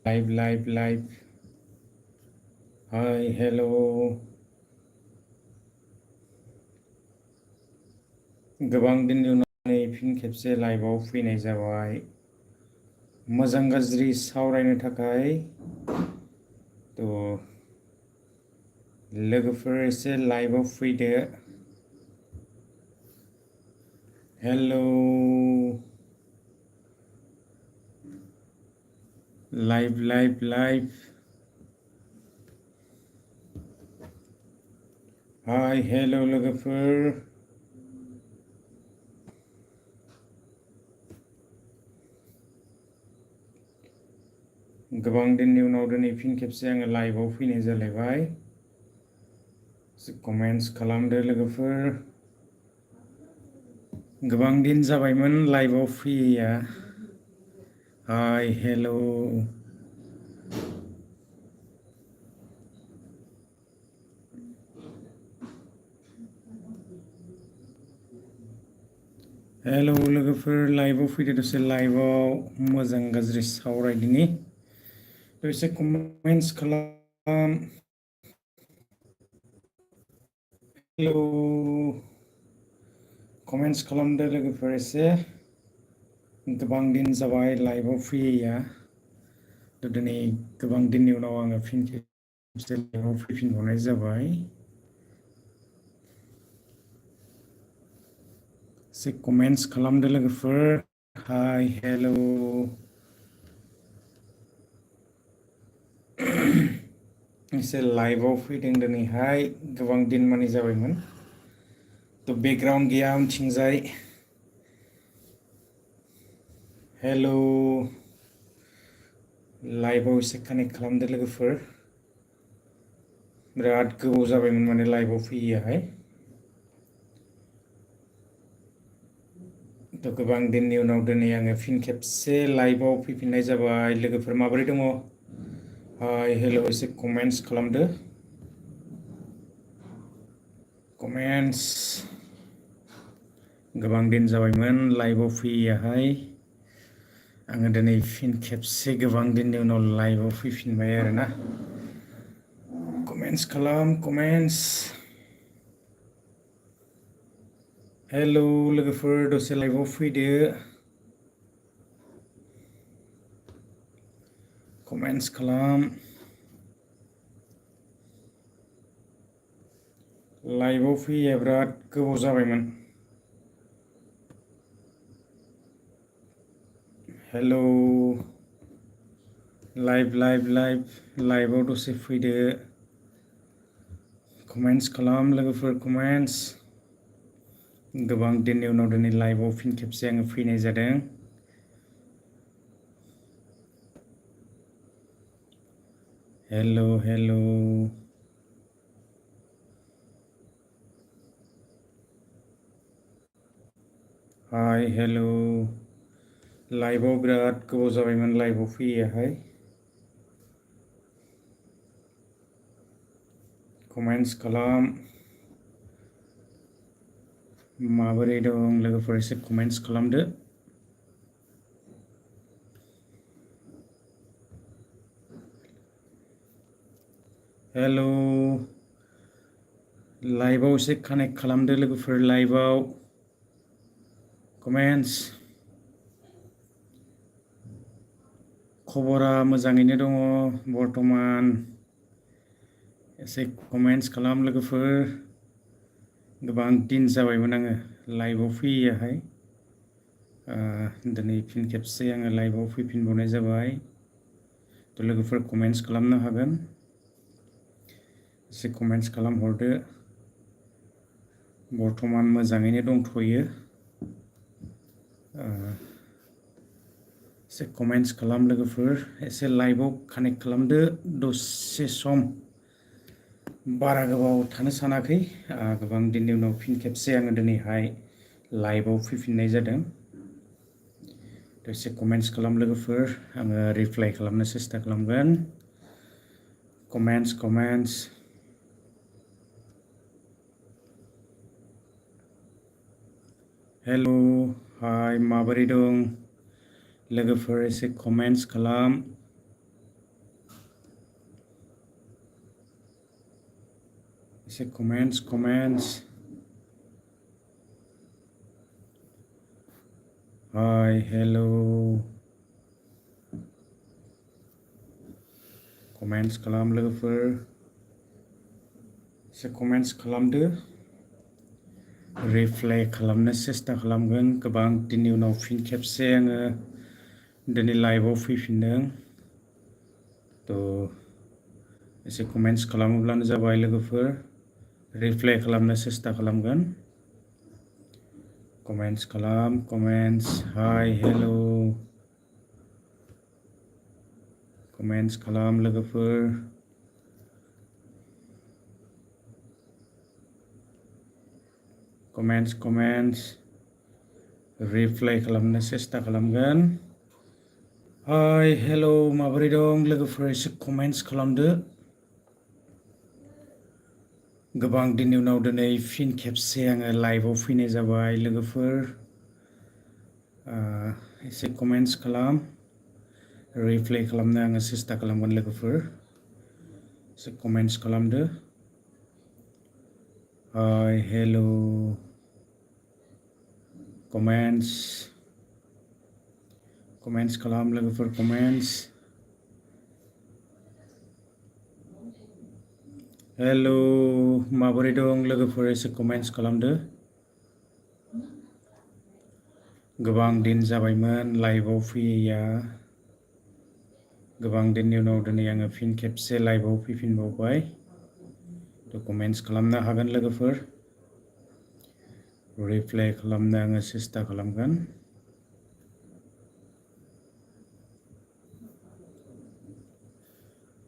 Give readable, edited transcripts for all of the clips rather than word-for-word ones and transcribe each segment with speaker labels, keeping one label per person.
Speaker 1: Live hi hello गोबां दिननि उनाव फिन खेबसे लाइभआव फैनाय जाबाय मोजां गाज्रि सावरायनो थाखाय थ' लोगोफोर एसे लाइभआव फैदो हेलो लाइव हाय हेलो लोगोफोर गोबां दिननि उनाव दिनै फिन खेबसे आङो लाइभआव फैनाय जालायबाय कमेन्ट्स खालामदो लोगोफोर गोबां दिन जाबायमोन लाइभआव फैयैया हाय हेलो हेलो लोगोफोर लाइभआव फैदो दसे लाइभआव मोजां गाज्रि सावरायदिनि दसे कमेन्ट्स खालाम हेलो कमेन्ट्स खालामदो लोगोफोर एसे गोबां दिन जाबाय लाइभआव फैयैया दिनै गोबां दिननि उनाव आङो फिन खेबसे लाइभआव फैफिनबावनाय जाबाय एसे कमेन्ट्स खालामदो लोगोफोर हाय हेलो एसे लाइभआव फैदों दिनैहाय गोबां दिन मानि जाबायमोन थ' बेकग्राउन्ड गैया उनथिंजाय हेलो लाइभआव एसे कानेक्ट खालामदो लोगोफोर बिराद गोबाव जाबायमोन माने लाइभआव फैयैयाहाय थ' गोबां दिननि उनाव दिनै आङो फिन खेबसे लाइभआव फैफिननाय जाबाय लोगोफोर माबोरै दङ हाय हेलो एसे कमेन्ट्स खालामदो कमेन्ट्स गोबां दिन जाबायमोन लाइभआव फैयैयाहाय आङो दिनै फिन खेबसे गोबां दिननि उनाव लाइभआव फैफिनबाय आरोना कमेन्ट्स खालाम कमेन्ट्स हेलो लोगोफोर दसे लाइभआव फैदो कमेन्ट्स खालाम लाइभआव फैयैया बिराद गोबाव जाबायमोन हेलो लाइभआव दसे फैदो कमेन्ट्स खालाम लोगोफोर कमेन्ट्स गोबां दिननि उनाव दिनै लाइभआव फिन खेबसे आङो फैनाय जादों हेलो हाय हेलो लाइभआव बिराद गोबाव जाबायमोन लाइभआव फैयैयाहाय कमेन्ट्स खालाम माबोरै दं लोगोफोर एसे कमेन्ट्स खालामदो हेलो लाइभआव एसे कानेक्ट खालामदो लोगोफोर लाइभआव कमेन्ट्स खबरा मोजाङैनो दङ बर्थमान एसे कमेन्ट्स खालाम लोगोफोर गोबां दिन जाबायमोन आङो लाइभआव फैयैयाहाय दिनै फिन खेबसे आङो लाइभआव फैफिनबावनाय जाबाय थ' लोगोफोर कमेन्ट्स खालामनो हागोन एसे कमेन्ट्स खालामहरदो बर्थमान मोजाङैनो दंथ'यो एसे कमेन्ट्स खालाम लोगोफोर एसे लाइभआव कानेक्ट खालामदो दसे सम बारा गोबाव थानो सानाखै गोबां दिननि उनाव फिन खेबसे आङो दिनैहाय लाइभआव फैफिननाय जादों एसे कमेन्ट्स खालाम लोगोफोर आङो रिप्लाइ खालामनो सेस्था खालामगोन कमेन्ट्स हेलो हाय माबोरै दं लोगोफोर एसे कमेन्ट्स खालाम एसे कमेन्ट्स हाय हेलो कमेन्ट्स खालाम लोगोफोर एसे कमेन्ट्स खालामदो रिप्लाइ खालामनो सेस्था खालामगोन गोबां दिननि उनाव फिन खेबसे आङो दिनै लाइभआव फैफिनदों थ' एसे कमेन्ट्स खालामोब्लानो जाबाय लोगोफोर रिप्लाइ खालामनो सेस्था खालामगोन कमेन्ट्स खालाम कमेन्ट्स हाय हेलो कमेन्ट्स खालाम लोगोफोर कमेन्ट्स रिप्लाइ खालामनो सेस्था खालामगोन हाय हेलो माबोरै दं लोगोफोर एसे कमेन्ट्स खालामदो गोबां दिननि उनाव दिनै फिन खेबसे आङो लाइभआव फैनाय जाबाय लोगोफोर एसे कमेन्ट्स खालाम रिप्लाइ खालामनो आङो सेस्था खालामगोन लोगोफोर एसे कमेन्ट्स खालामदो हाय हेलो कमेन्ट्स खालाम लोगोफोर कमेन्ट्स हेलो माबोरै दं लोगोफोर एसे कमेन्ट्स खालामदो गोबां दिन जाबायमोन लाइभआव फैयैया गोबां दिननि उनाव दिनै आङो फिन खेबसे लाइभआव फैफिनबावबाय थ' कमेन्ट्स खालामनो हागोन लोगोफोर रिप्लाइ खालामनो आङो सेस्था खालामगोन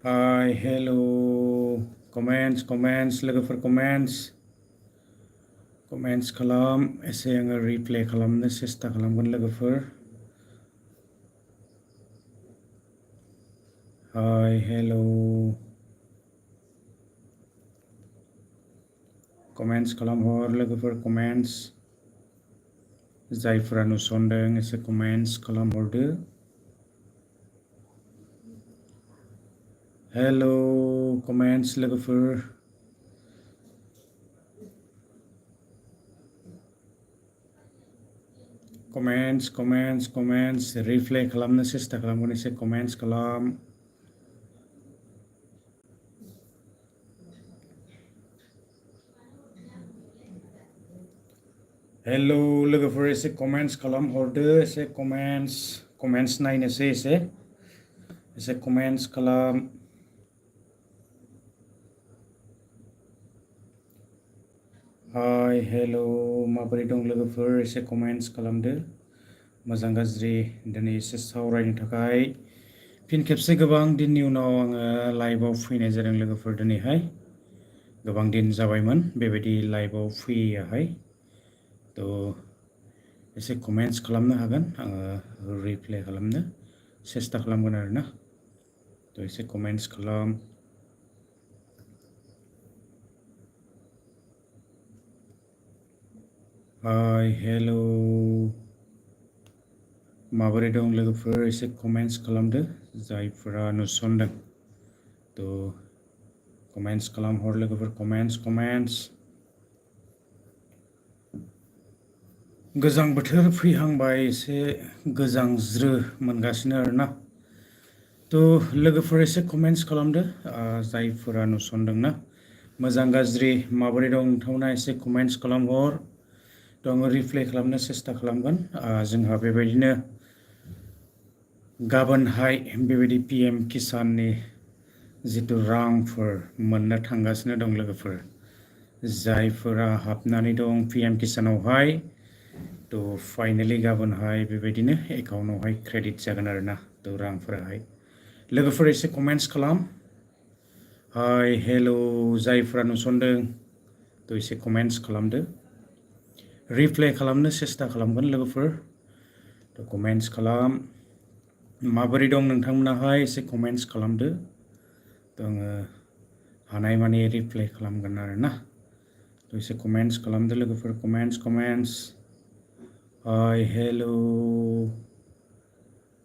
Speaker 1: हाय हेलो कमेन्ट्स लोगोफोर कमेन्ट्स खालाम एसे आङो रिप्लाइ खालामनो सेस्था खालामगोन लोगोफोर हाय हेलो कमेन्ट्स खालामहर लोगोफोर कमेन्ट्स जायफोरा नुसनदों एसे कमेन्ट्स खालामहरदो हेलो कमेन्ट्स लोगोफोर कमेन्ट्स रिप्लाइ खालामनो सेस्था खालामगोन एसे कमेन्ट्स खालाम हेलो लोगोफोर एसे कमेन्ट्स खालामहरदो एसे कमेन्ट्स नायनोसै एसे कमेन्ट्स खालाम हाय हेलो माबोरै दं लोगोफोर एसे कमेन्ट्स खालामदो मोजां गाज्रि दिनै एसे सावरायनो थाखाय फिन खेबसे गोबां दिननि उनाव आङो लाइभआव फैनाय जादों लोगोफोर दिनैहाय गोबां दिन जाबायमोन बेबायदि लाइभआव फैयाहाय थ' एसे कमेन्ट्स खालामनो हागोन आङो रिप्लाइ खालामनो सेस्था खालामगोन आरोना थ' एसे कमेन्ट्स खालाम हाय हेलो माबोरै दं लोगोफोर एसे कमेन्ट्स खालामदो जायफोरा नुसनदों थ' कमेन्ट्स खालामहर लोगोफोर कमेन्ट्स गोजां बोथोर फैहांबाय एसे गोजांज्रो मोनगासिनो आरोना थ' लोगोफोर एसे कमेन्ट्स खालामदो जायफोरा नुसनदोंना मोजां गाज्रि माबोरै दं नोंथांमोना एसे कमेन्ट्स खालामहर थ' आङो रिप्लाइ खालामनो सेस्था खालामगोन जोंहा बेबायदिनो गाबोनहाय बेबायदि PM किसाननि जितु रांफोर मोननो थांगासिनो दं लोगोफोर जायफोरा हाबनानै दं PM किसानावहाय थ' फाइनेलि गाबोनहाय बेबायदिनो एकाउन्टावहाय क्रेडिट जागोन आरोना थ' रांफोराहाय लोगोफोर एसे कमेन्ट्स खालाम हाय हेलो जायफोरा नुसनदों थ' एसे कमेन्ट्स खालामदो रिप्लाइ खालामनो सेस्था खालामगोन लोगोफोर थ' कमेन्ट्स खालाम माबोरै दं नोंथांमोनाहाय एसे कमेन्ट्स खालामदो थ' आङो हानायमानि रिप्लाइ खालामगोन आरोना थ' एसे कमेन्ट्स खालामदो लोगोफोर कमेन्ट्स हाय हेलो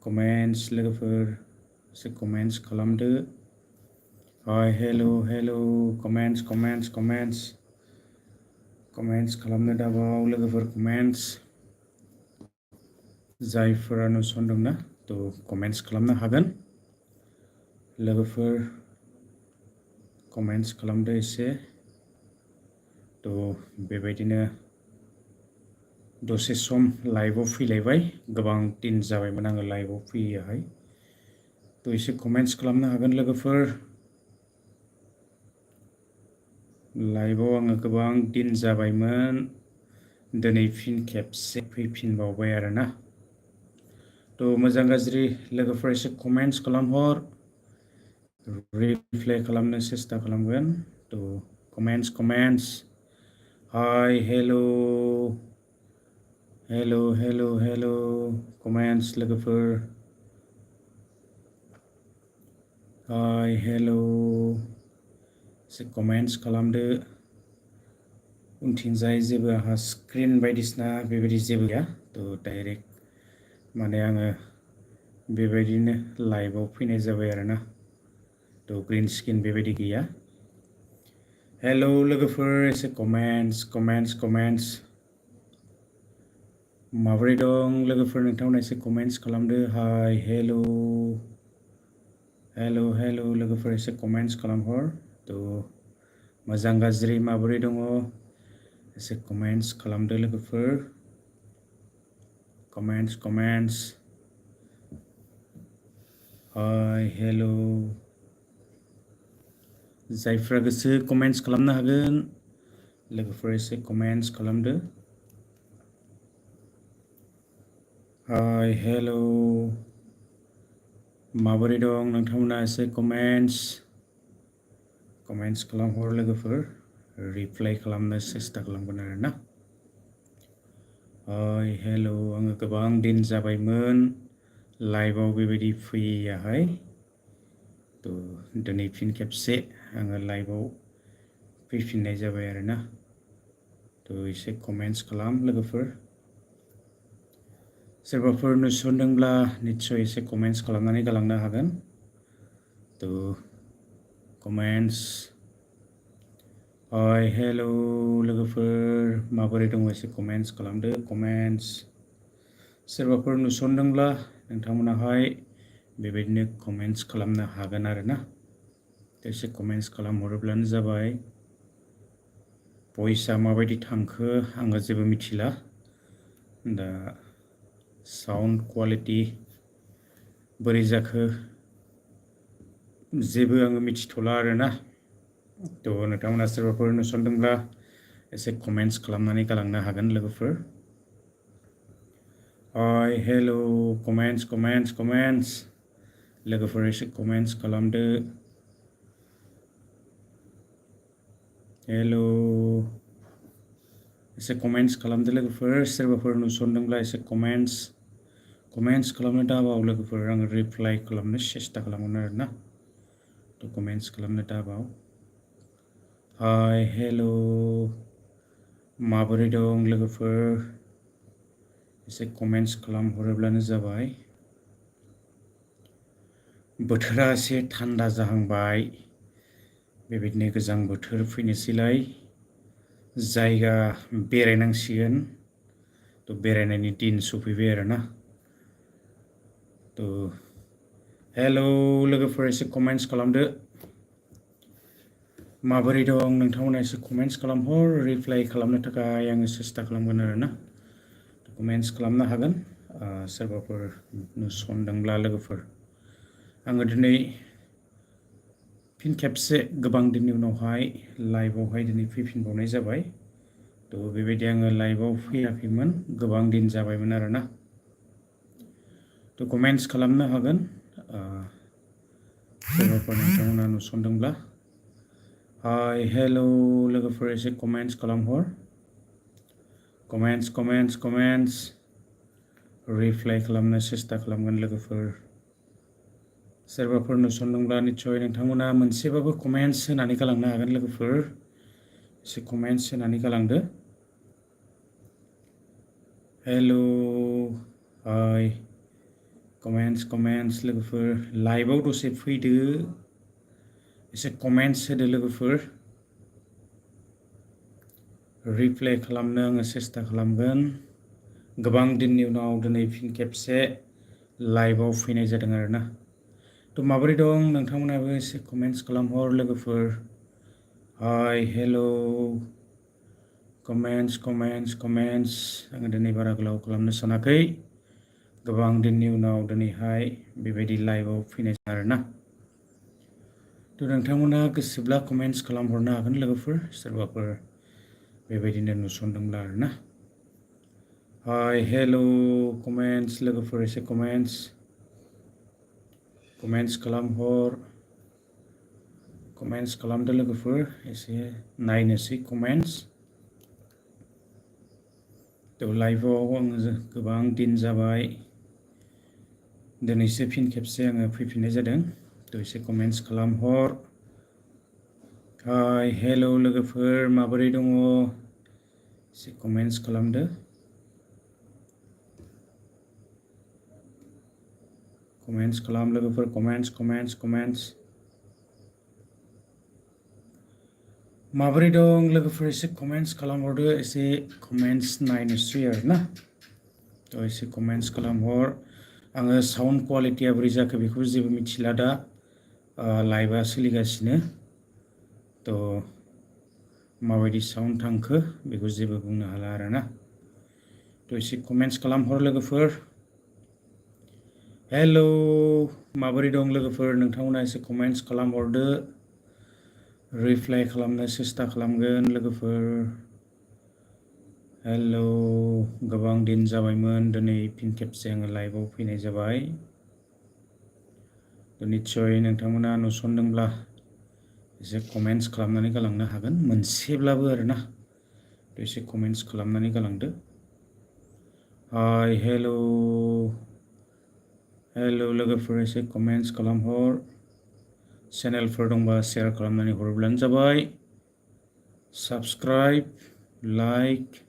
Speaker 1: कमेन्ट्स लोगोफोर एसे कमेन्ट्स खालामदो हाय हेलौ कमेन्ट्स खालामनो दाबाव लोगोफोर कमेन्ट्स जायफोरा नुसनदोंना थ' कमेन्ट्स खालामनो हागोन लोगोफोर कमेन्ट्स खालामदो एसे थ' बेबायदिनो दसे सम लाइभआव फैलायबाय गोबां दिन जाबायमोन आङो लाइभआव फैयाहाय थ' एसे कमेन्ट्स खालामनो हागोन लोगोफोर लाइभआव आङो गोबां दिन जाबायमोन दिनै फिन खेबसे फैफिनबावबाय आरोना थ' मोजां गाज्रि लोगोफोर एसे कमेन्ट्स खालामहर रिप्लाइ खालामनो सेस्था खालामगोन थ' कमेन्ट्स हाय हेलौ कमेन्ट्स लोगोफोर हाय हेलौ एसे कमेन्ट्स खालामदो उनथिंजाय जेबो आंहा स्क्रिन बायदिसिना बेबायदि जेबो गैया थ' डाइरेक्ट माने आङो बेबायदिनो लाइभआव फैनाय जाबाय आरोना थ' ग्रीन स्क्रिन बेबायदि गैया हेलौ लोगोफोर एसे कमेन्ट्स माबोरै दं लोगोफोर नोंथांमोना एसे कमेन्ट्स खालामदो हाय हेलौ लोगोफोर एसे कमेन्ट्स खालामहर थ' मोजां गाज्रि माबोरै दङ एसे कमेन्ट्स खालामदो लोगोफोर कमेन्ट्स हाय हेलौ जायफ्रा गोसो कमेन्ट्स खालामनो हागोन लोगोफोर एसे कमेन्ट्स खालामदो हाय हेलौ माबोरै दं नोंथांमोना एसे कमेन्ट्स खालामहर लोगोफोर रिप्लाइ खालामनो सेस्था खालामगोन आरोना हाय हेलौ आङो गोबां दिन जाबायमोन लाइभआव बेबायदि फैयाहाय थ' दिनै फिन खेबसे आङो लाइभआव फैफिननाय जाबाय आरोना थ' एसे कमेन्ट्स खालाम लोगोफोर सोरबाफोर नुसनदोंब्ला निस्सय एसे कमेन्ट्स खालामनानै गालांनो हागोन थ' कमेन्ट्स हाय हेलौ लोगोफोर माबोरै दङ एसे कमेन्ट्स खालामदो सोरबाफोर नुसनदोंब्ला नोंथांमोनाहाय बेबायदिनो कमेन्ट्स खालामनो हागोन आरोना एसे कमेन्ट्स खालामहरोब्लानो जाबाय भइसआ माबायदि थांखो आङो जेबो मिथिला दा साउन्ड क्वालिटि बोरै जाखो जेबो आङो मिथिथ'ला आरोना थ' नोंथांमोना सोरबाफोर नुसनदोंब्ला एसे कमेन्ट्स खालामनानै गालांनो हागोन लोगोफोर हाय हेलौ कमेन्ट्स लोगोफोर एसे कमेन्ट्स खालामदो हेलौ एसे कमेन्ट्स खालामदो लोगोफोर सोरबाफोर नुसनदोंब्ला एसे कमेन्ट्स खालामनो दाबाव लोगोफोर आङो रिप्लाइ खालामनो सेस्था खालामगोन आरोना थ' कमेन्ट्स खालामनो दाबाव हाय हेलौ माबोरै दं लोगोफोर एसे कमेन्ट्स खालामहरोब्लानो जाबाय बोथोरा एसे थान्दा जाहांबाय बेबायदिनो गोजां बोथोर फैनोसैलाय जायगा बेरायनांसिगोन थ' बेरायनायनि दिन सफैबाय आरोना थ' हेलौ लोगोफोर एसे कमेन्ट्स खालामदो माबोरै दं नोंथांमोना एसे कमेन्ट्स खालामहर रिप्लाइ खालामनो थाखाय आङो सेस्था खालामगोन आरोना कमेन्ट्स खालामनो हागोन सोरबाफोर नुसनदोंब्ला लोगोफोर आङो दिनै फिन खेबसे गोबां दिननि उनावहाय लाइभआवहाय दिनै फैफिनबावनाय जाबाय थ' बेबायदि आङो लाइभआव फैयाखैमोन गोबां दिन जाबायमोन आरोना थ' कमेन्ट्स खालामनो हागोन सोरबाफोर नोंथांमोना नुसनदोंब्ला हाय हेलौ लोगोफोर एसे कमेन्ट्स खालामहर कमेन्ट्स रिप्लाइ खालामनो सेस्था खालामगोन लोगोफोर सोरबाफोर नुसनदोंब्ला निस्सय नोंथांमोना मोनसेबाबो कमेन्ट्स होनानै गालांनो हागोन लोगोफोर एसे कमेन्ट्स होनानै गालांदो हेलौ हाय कमेन्ट्स लोगोफोर लाइभआव दसे फैदो एसे कमेन्ट्स होदो लोगोफोर रिप्लाइ खालामनो आङो सेस्था खालामगोन गोबां दिननि उनाव दिनै फिन खेबसे लाइभआव फैनाय जादों आरोना थ' माबोरै दं नोंथांमोनाबो एसे कमेन्ट्स खालामहर लोगोफोर हाय हेल' कमेन्ट्स आङो दिनै बारा गोलाव खालामनो सानाखै गोबां दिननि उनाव दिनैहाय बेबायदि लाइभआव फैनाय आरोना थ' नोंथांमोना गोसोब्ला कमेन्ट्स खालामहरनो हागोन लोगोफोर सोरबाफोर बेबायदिनो नुसनदोंब्ला आरोना हाय हेल' कमेन्ट्स लोगोफोर एसे कमेन्ट्स खालामदो लोगोफोर एसे नायनोसै कमेन्ट्स थ' लाइभआव आङो गोबां दिन जाबाय दिनैसो फिन खेबसे आङो फैफिननाय जादों थ' एसे कमेन्ट्स खालामहर हाय हेल' लोगोफोर माबोरै दङ एसे कमेन्ट्स खालामदो कमेन्ट्स खालाम लोगोफोर कमेन्ट्स माबोरै दं लोगोफोर एसे कमेन्ट्स खालामहरदो एसे कमेन्ट्स नायनोसै आरोना थ' एसे कमेन्ट्स खालामहर आङो साउन्ड क्वालिटिया बोरै जाखो बेखौ जेबो मिथिला दा लाइभआ सोलिगासिनो थ' माबायदि साउन्ड थांखो बेखौ जेबो बुंनो हाला आरोना थ' एसे कमेन्ट्स खालामहर लोगोफोर हेल' माबोरै दं लोगोफोर नोंथांमोना एसे कमेन्ट्स खालामहरदो रिप्लाइ खालामनो सेस्था खालामगोन लोगोफोर हेल' गोबां दिन जाबायमोन दिनै फिन खेबसे आङो लाइभआव फैनाय जाबाय निस्सय नोंथांमोना नुसनदोंब्ला एसे कमेन्ट्स खालामनानै गालांनो हागोन मोनसेब्लाबो आरोना एसे कमेन्ट्स खालामनानै गालांदो हाय हेल' लोगोफोर एसे कमेन्ट्स खालामहर चेनेलफोर दंबा शेयार खालामनानै हरोब्लानो जाबाय साबस्क्राइब लाइक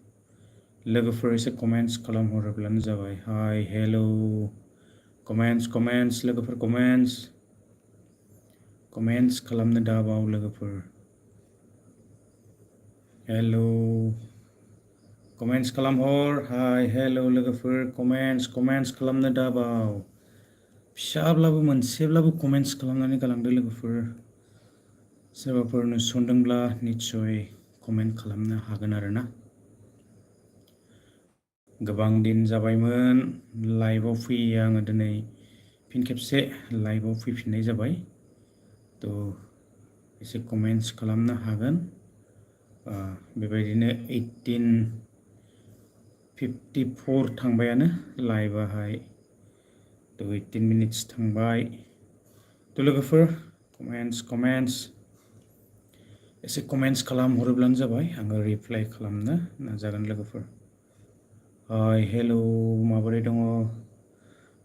Speaker 1: लोगोफोर एसे कमेन्ट्स खालामहरोब्लानो जाबाय हाय हेल' कमेन्ट्स लोगोफोर कमेन्ट्स खालामनो दाबाव लोगोफोर हेल' कमेन्ट्स खालामहर हाय हेल' लोगोफोर कमेन्ट्स खालामनो दाबाव फिसाब्लाबो मोनसेब्लाबो कमेन्ट्स खालामनानै गालांदो लोगोफोर सोरबाफोर नुसनदोंब्ला निस्सय कमेन्ट खालामनो हागोन आरोना गोबां दिन जाबायमोन लाइभआव फैयो आङो दिनै फिन खेबसे लाइभआव फैफिननाय जाबाय थ' एसे कमेन्ट्स खालामनो हागोन बेबायदिनो 18:54 थांबायानो लाइभआहाय थ' 18 मिनिट्स थांबाय थ' लोगोफोर कमेन्ट्स एसे कमेन्ट्स खालामहरोब्लानो जाबाय आङो रिप्लाइ खालामनो नाजागोन लोगोफोर हाय हेल' माबोरै दङ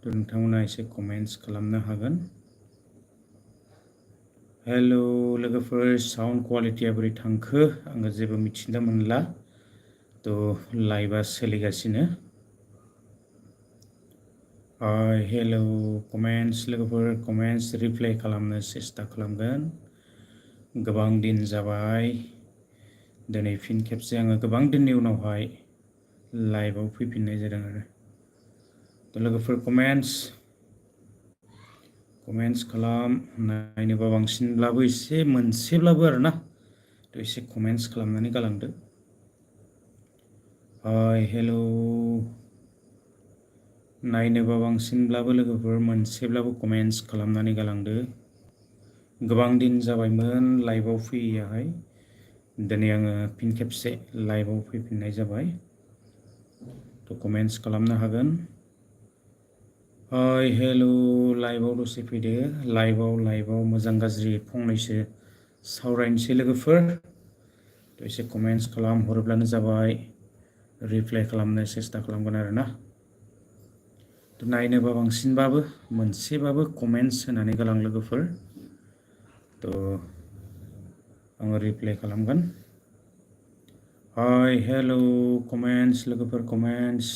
Speaker 1: थ' नोंथांमोना एसे कमेन्ट्स खालामनो हागोन हेल' लोगोफोर साउन्ड क्वालिटिया बोरै थांखो आङो जेबो मिथिना मोनला थ' लाइभआ सोलिगासिनो हाय हेल' कमेन्ट्स लोगोफोर कमेन्ट्स रिप्लाइ खालामनो सेस्था खालामगोन गोबां दिन जाबाय दिनै फिन खेबसे आङो गोबां दिननि उनावहाय लाइभआव फैफिननाय जादों आरो थ' लोगोफोर कमेन्ट्स खालाम नायनोबा बांसिनब्लाबो एसे मोनसेब्लाबो आरोना थ' एसे कमेन्ट्स खालामनानै गालांदो हाय हेल' नायनोबा बांसिनब्लाबो लोगोफोर मोनसेब्लाबो कमेन्ट्स खालामनानै गालांदो गोबां दिन जाबायमोन लाइभआव फैयैयाहाय दिनै आङो फिन खेबसे लाइभआव फैफिननाय जाबाय थ' कमेन्ट्स खालामनो हागोन हाय हेल' लाइभआव दसे फैदो लाइभआव मोजां गाज्रि फंनैसो सावरायनोसै लोगोफोर थ' एसे कमेन्ट्स खालामहरोब्लानो जाबाय रिप्लाइ खालामनो सेस्था खालामगोन आरोना थ' नायनोबा बांसिनबाबो मोनसेबाबो कमेन्ट्स होनानै गालां लोगोफोर थ' आङो रिप्लाइ खालामगोन हाय हेल' कमेन्ट्स लोगोफोर कमेन्ट्स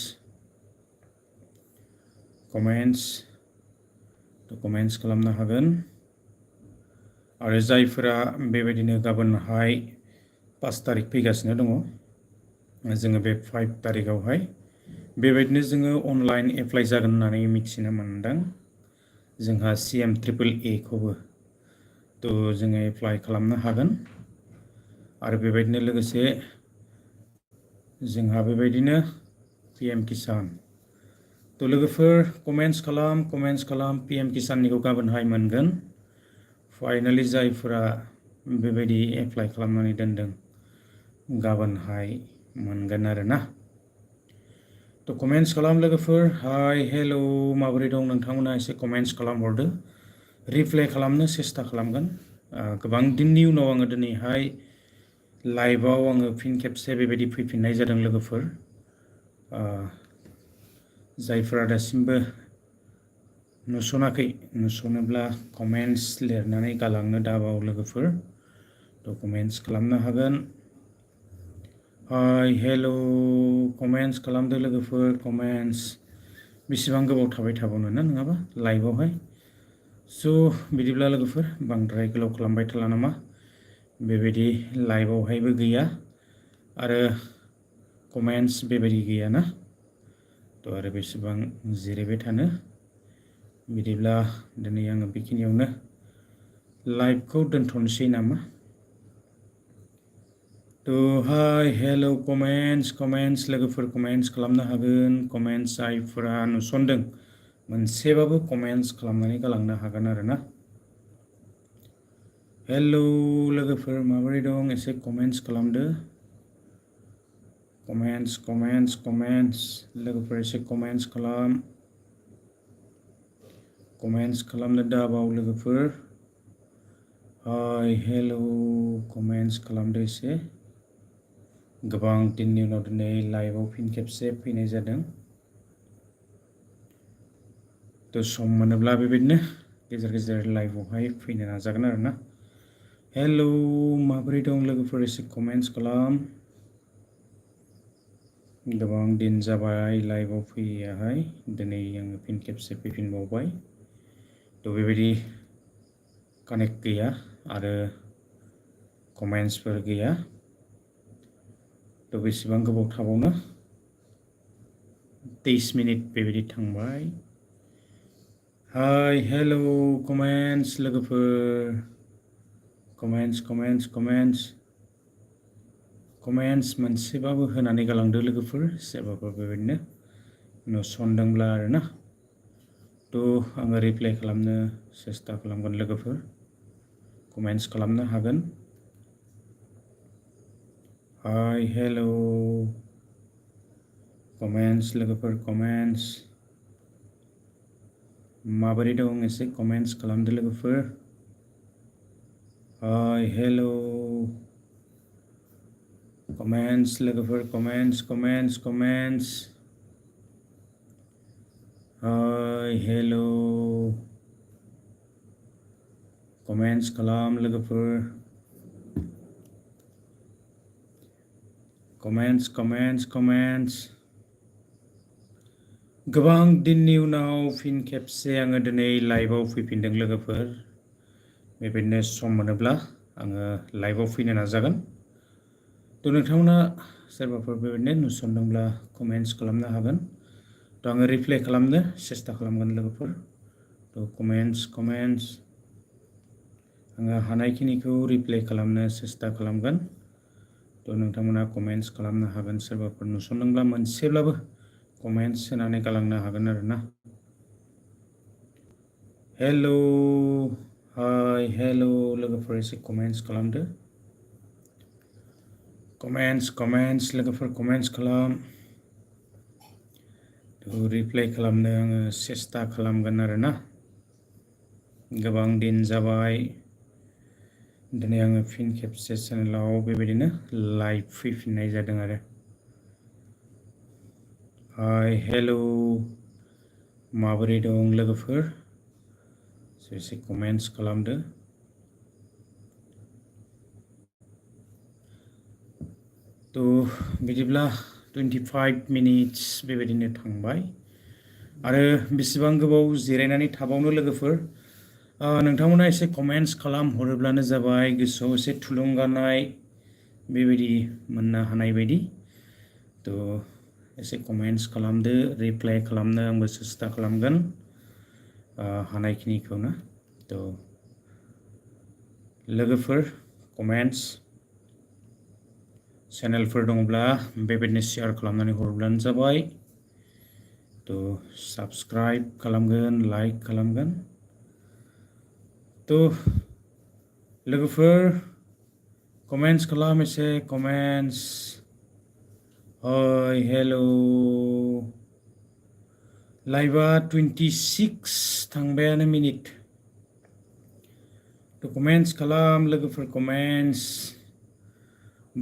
Speaker 1: खालामनो हागोन आरो जायफोरा बेबायदिनो गाबोनहाय 5 तारिख फैगासिनो दङ जोङो बे 5 तारिखआवहाय बेबायदिनो जोङो अनलाइन एप्लाइ जागोन होननानै मिथिनो मोनदों जोंहा CM-AAA खौबो थ' जोङो एप्लाइ खालामनो हागोन आरो बेबायदिनो लोगोसे जोंहा बेबायदिनो PM किसान थ' लोगोफोर कमेन्ट्स खालाम PM किसाननिखौ गाबोनहाय मोनगोन फाइनालि जायफोरा बेबायदि एप्लाइ खालामनानै दोनदों गाबोनहाय मोनगोन आरोना थ' कमेन्ट्स खालाम लोगोफोर हाय हेल' माबोरै दं नोंथांमोना एसे कमेन्ट्स खालामहरदो रिप्लाइ खालामनो सेस्था खालामगोन गोबां दिननि उनाव आङो दिनैहाय लाइभआव आङो फिन खेबसे बेबायदि फैफिननाय जादों लोगोफोर जायफोरा दासिमबो नुसनाखै नुसनोब्ला कमेन्ट्स लिरनानै गालांनो दाबाव लोगोफोर थ' कमेन्ट्स खालामनो हागोन हाय हेल' कमेन्ट्स खालामदो लोगोफोर कमेन्ट्स बेसेबां गोबाव थाबाय थाबावनो ना नङाबा लाइभआवहाय स' बिदिब्ला लोगोफोर बांद्राय गोलाव खालामबाय थाला नामा बेबायदि लाइभआवहायबो गैया आरो कमेन्ट्स बेबायदि गैया ना थ' आरो बेसेबां जिरायबाय थानो बिदिब्ला दिनै आङो बेखिनियावनो लाइभखौ दोनथ'नोसै नामा थ' हाय हेल' कमेन्ट्स लोगोफोर कमेन्ट्स खालामनो हागोन कमेन्ट्स जायफोरा नुसनदों मोनसेबाबो कमेन्ट्स खालामनानै गालांनो हागोन आरोना हेल' लोगोफोर माबोरै दं एसे कमेन्ट्स खालामदो कमेन्ट्स लोगोफोर एसे कमेन्ट्स खालामनो दाबाव लोगोफोर हाय हेल' कमेन्ट्स खालामदो एसे गोबां दिननि उनाव दिनै लाइभआव फिन खेबसे फैनाय जादों थ' सम मोनोब्ला बेबायदिनो गेजेर गेजेर लाइभआवहाय फैनो नाजागोन आरोना हेल' माबोरै दं लोगोफोर एसे कमेन्ट्स खालाम गोबां दिन जाबाय लाइभआव फैयाहाय दिनै आङो फिन खेबसे फैफिनबावबाय थ' बेबायदि कानेक्ट गैया आरो कमेन्ट्सफोर गैया थ' बेसेबां गोबाव थाबावनो 23 मिनिट बेबायदि थांबाय हाय हेल' कमेन्ट्स लोगोफोर कमेन्ट्स मोनसेबाबो होनानै गालांदो लोगोफोर सोरबाफोर बेबायदिनो नुसनदोंब्ला आरोना थ' आङो रिप्लाइ खालामनो सेस्था खालामगोन लोगोफोर कमेन्ट्स खालामनो हागोन हाय हेल' कमेन्ट्स लोगोफोर कमेन्ट्स माबोरै दं एसे कमेन्ट्स खालामदो लोगोफोर हाय हेल' कमेन्ट्स लोगोफोर कमेन्ट्स हाय हेल' कमेन्ट्स खालाम लोगोफोर कमेन्ट्स गोबां दिननि उनाव फिन खेबसे आङो दिनै लाइभआव फैफिनदों लोगोफोर बेबायदिनो सम मोनोब्ला आङो लाइभआव फैनो नाजागोन थ' नोंथांमोना सोरबाफोर बेबायदिनो नुसनदोंब्ला कमेन्ट्स खालामनो हागोन थ' आङो रिप्लाइ खालामनो सेस्था खालामगोन लोगोफोर थ' कमेन्ट्स आङो हानायखिनिखौ रिप्लाइ खालामनो सेस्था खालामगोन थ' नोंथांमोना कमेन्ट्स खालामनो हागोन सोरबाफोर नुसनदोंब्ला मोनसेब्लाबो कमेन्ट्स होनानै गालांनो हागोन आरोना हेल' हाय हेल' लोगोफोर एसे कमेन्ट्स खालामदो कमेन्ट्स लोगोफोर कमेन्ट्स खालाम थ' रिप्लाइ खालामनो आङो सेस्था खालामगोन आरोना गोबां दिन जाबाय दिनै आङो फिन खेबसे चेनेलाव बेबायदिनो लाइभ फैफिननाय जादों आरो हाय हेल' माबोरै दं लोगोफोर एसे कमेन्ट्स खालामदो थ' बिदिब्ला 25 मिनिट्स बेबायदिनो थांबाय आरो बेसेबां गोबाव जिरायनानै थाबावनो लोगोफोर नोंथांमोना एसे कमेन्ट्स खालामहरोब्लानो जाबाय गोसोआव एसे थुलुंगानाय बेबायदि मोननो हानाय बायदि एसे कमेन्ट्स खालामदो रिप्लाइ खालामनो आंबो सेस्था खालामगोन हानायखिनिखौनो लोगोफोर कमेन्ट्स चेनेलफोर दङब्ला बेबायदिनो शेयार खालामनानै हरोब्लानो जाबाय साबस्क्राइब खालामगोन लाइक खालामगोन लोगोफोर कमेन्ट्स खालाम एसे कमेन्ट्स हाय हेलौ लाइभआ 26 थांबायानो मिनिट कमेन्ट्स खालाम लोगोफोर कमेन्ट्स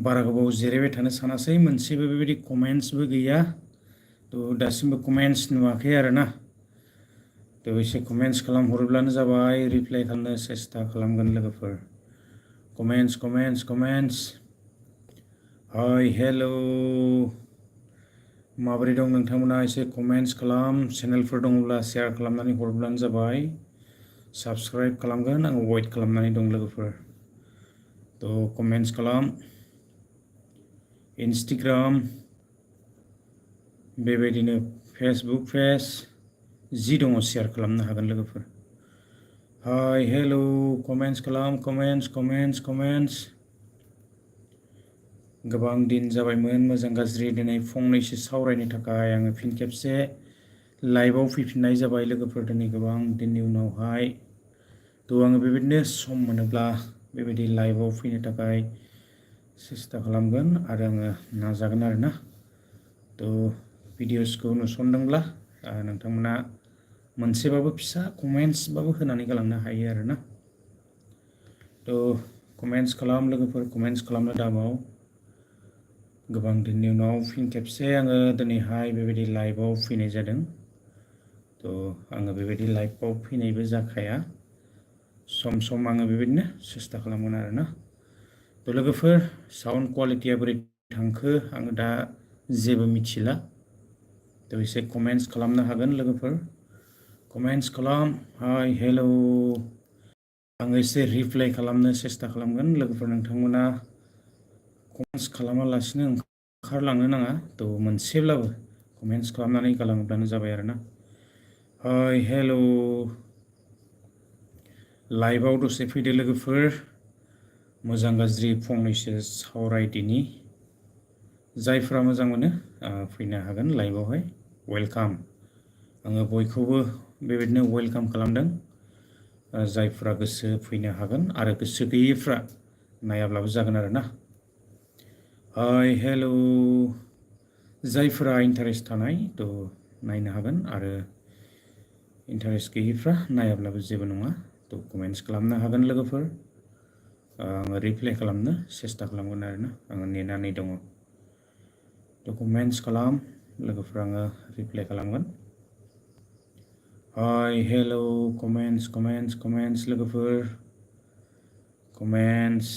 Speaker 1: बारा गोबाव जिरायबाय थानो सानासै मोनसेबो बेबायदि कमेन्ट्सबो गैया दासिमबो कमेन्ट्स नुवाखै आरोना एसे कमेन्ट्स खालामहरोब्लानो जाबाय रिप्लाइ खालामनो सेस्था खालामगोन लोगोफोर कमेन्ट्स कमेन्ट्स कमेन्ट्स हाय हेलौ माबोरै दं नोंथांमोना एसे कमेन्ट्स खालाम चेनेलफोर दङब्ला शेयार खालामनानै हरोब्लानो जाबाय साबस्क्राइब खालामगोन आं वेट खालामनानै दं लोगोफोर कमेन्ट्स खालाम इन्स्टाग्राम बेबायदिनो फेसबुक पेज जि दङ शेयार खालामनो हागोन लोगोफोर हाय हेलौ कमेन्ट्स खालाम कमेन्ट्स कमेन्ट्स कमेन्ट्स गोबां दिन जाबायमोन मोजां गाज्रि दिनै फंनैसो सावरायनो थाखाय आङो फिन खेबसे लाइभआव फैफिननाय जाबाय लोगोफोर दिनै गोबां दिननि उनावहाय आङो बेबायदिनो सम मोनोब्ला बेबायदि लाइभआव फैनो थाखाय सेस्था खालामगोन आरो आङो नाजागोन आरोना भिडिअसखौ नुसनदोंब्ला नोंथांमोना मोनसेबाबो फिसा कमेन्ट्सबाबो होनानै गालांनो हायो आरोना कमेन्ट्स खालाम लोगोफोर कमेन्ट्स खालामनो दाबाव गोबां दिननि उनाव फिन खेबसे आङो दिनैहाय बेबायदि लाइभआव फैनाय जादों आङो बेबायदि लाइभआव फैनायबो जाखाया सम सम आङो बेबायदिनो सेस्था खालामगोन आरोना लोगोफोर साउन्ड क्वालिटिया बोरै थांखो आङो दा जेबो मिथिला एसे कमेन्ट्स खालामनो हागोन लोगोफोर कमेन्ट्स खालाम हाय हेलौ आङो एसे रिप्लाइ खालामनो सेस्था खालामगोन लोगोफोर नोंथांमोना कमेन्ट्स खालामालासिनो ओंखारलांनो नाङा मोनसेब्लाबो कमेन्ट्स खालामनानै गालाङोब्लानो जाबाय आरोना हाय हेलौ लाइभआव दसे फैदो लोगोफोर मोजां गाज्रि फंनैसो सावरायदिनि जायफ्रा मोजां मोनो फैनो हागोन लाइभआवहाय वेलकाम आङो बयखौबो बेबायदिनो वेलकाम खालामदों जायफ्रा गोसो फैनो हागोन आरो गोसो गैयैफ्रा नायाब्लाबो जागोन आरोना हाय हेलौ जायफोरा इन्टारेस्ट थानाय नायनो हागोन आरो इन्टारेस्ट गैयैफ्रा नायाब्लाबो जेबो नङा कमेन्ट्स खालामनो हागोन लोगोफोर आङो रिप्लाइ खालामनो सेस्था खालामगोन आरोना आङो नेनानै दङ कमेन्ट्स खालाम लोगोफोर आङो रिप्लाइ खालामगोन हाय हेलौ कमेन्ट्स कमेन्ट्स कमेन्ट्स लोगोफोर कमेन्ट्स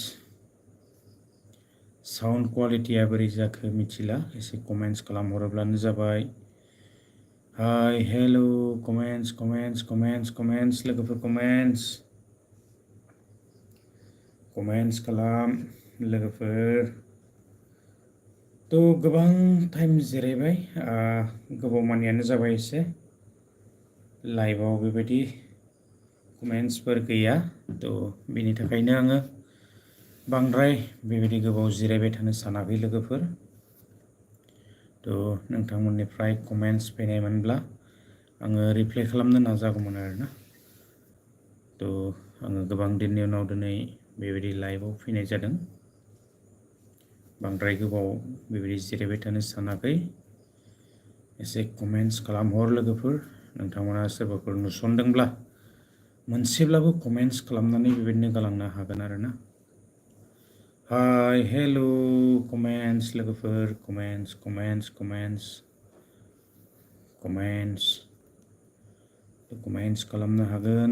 Speaker 1: साउन्ड क्वालिटिया बोरै जाखो मिथिला एसे कमेन्ट्स खालामहरोब्लानो जाबाय हाय hello comments comments comments comments लोगोफोर कमेन्ट्स खालाम लोगोफोर गोबां टाइम जिरायबाय गोबाव मानियानो जाबाय एसे लाइभआव बेबायदि कमेन्ट्सफोर गैया बेनि थाखायनो आङो बांद्राय बेबायदि गोबाव जिरायबाय थानो सानाखै लोगोफोर नोंथांमोननिफ्राय कमेन्ट्स फैनायमोनब्ला आङो रिप्लाइ खालामनो नाजागौमोन आरोना आङो गोबां दिननि उनाव दिनै बेबायदि लाइभआव फैनाय जादों बांद्राय गोबाव बेबायदि जिरायबाय थानो सानाखै एसे कमेन्ट्स खालामहर लोगोफोर नोंथांमोना सोरबाफोर नुसनदोंब्ला मोनसेब्लाबो कमेन्ट्स खालामनानै बेबायदिनो गालांनो हागोन आरोना हाय हेलौ कमेन्ट्स लोगोफोर comments comments comments comments comments खालामनो हागोन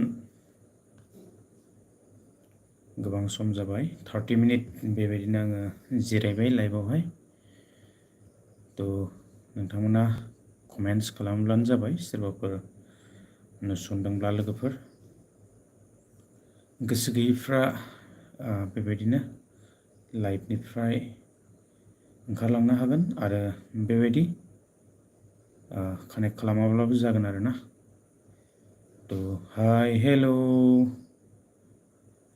Speaker 1: गोबां सम जाबाय 30 मिनिट बेबायदिनो आङो जिरायबाय लाइभआवहाय नोंथांमोना कमेन्ट्स खालामब्लानो जाबाय सोरबाफोर नुसनदोंब्ला लोगोफोर गोसो गैयैफ्रा बेबायदिनो लाइभनिफ्राय ओंखारलांनो हागोन आरो बेबायदि कानेक्ट खालामाब्लाबो जागोन आरोना। तो हाय हेल'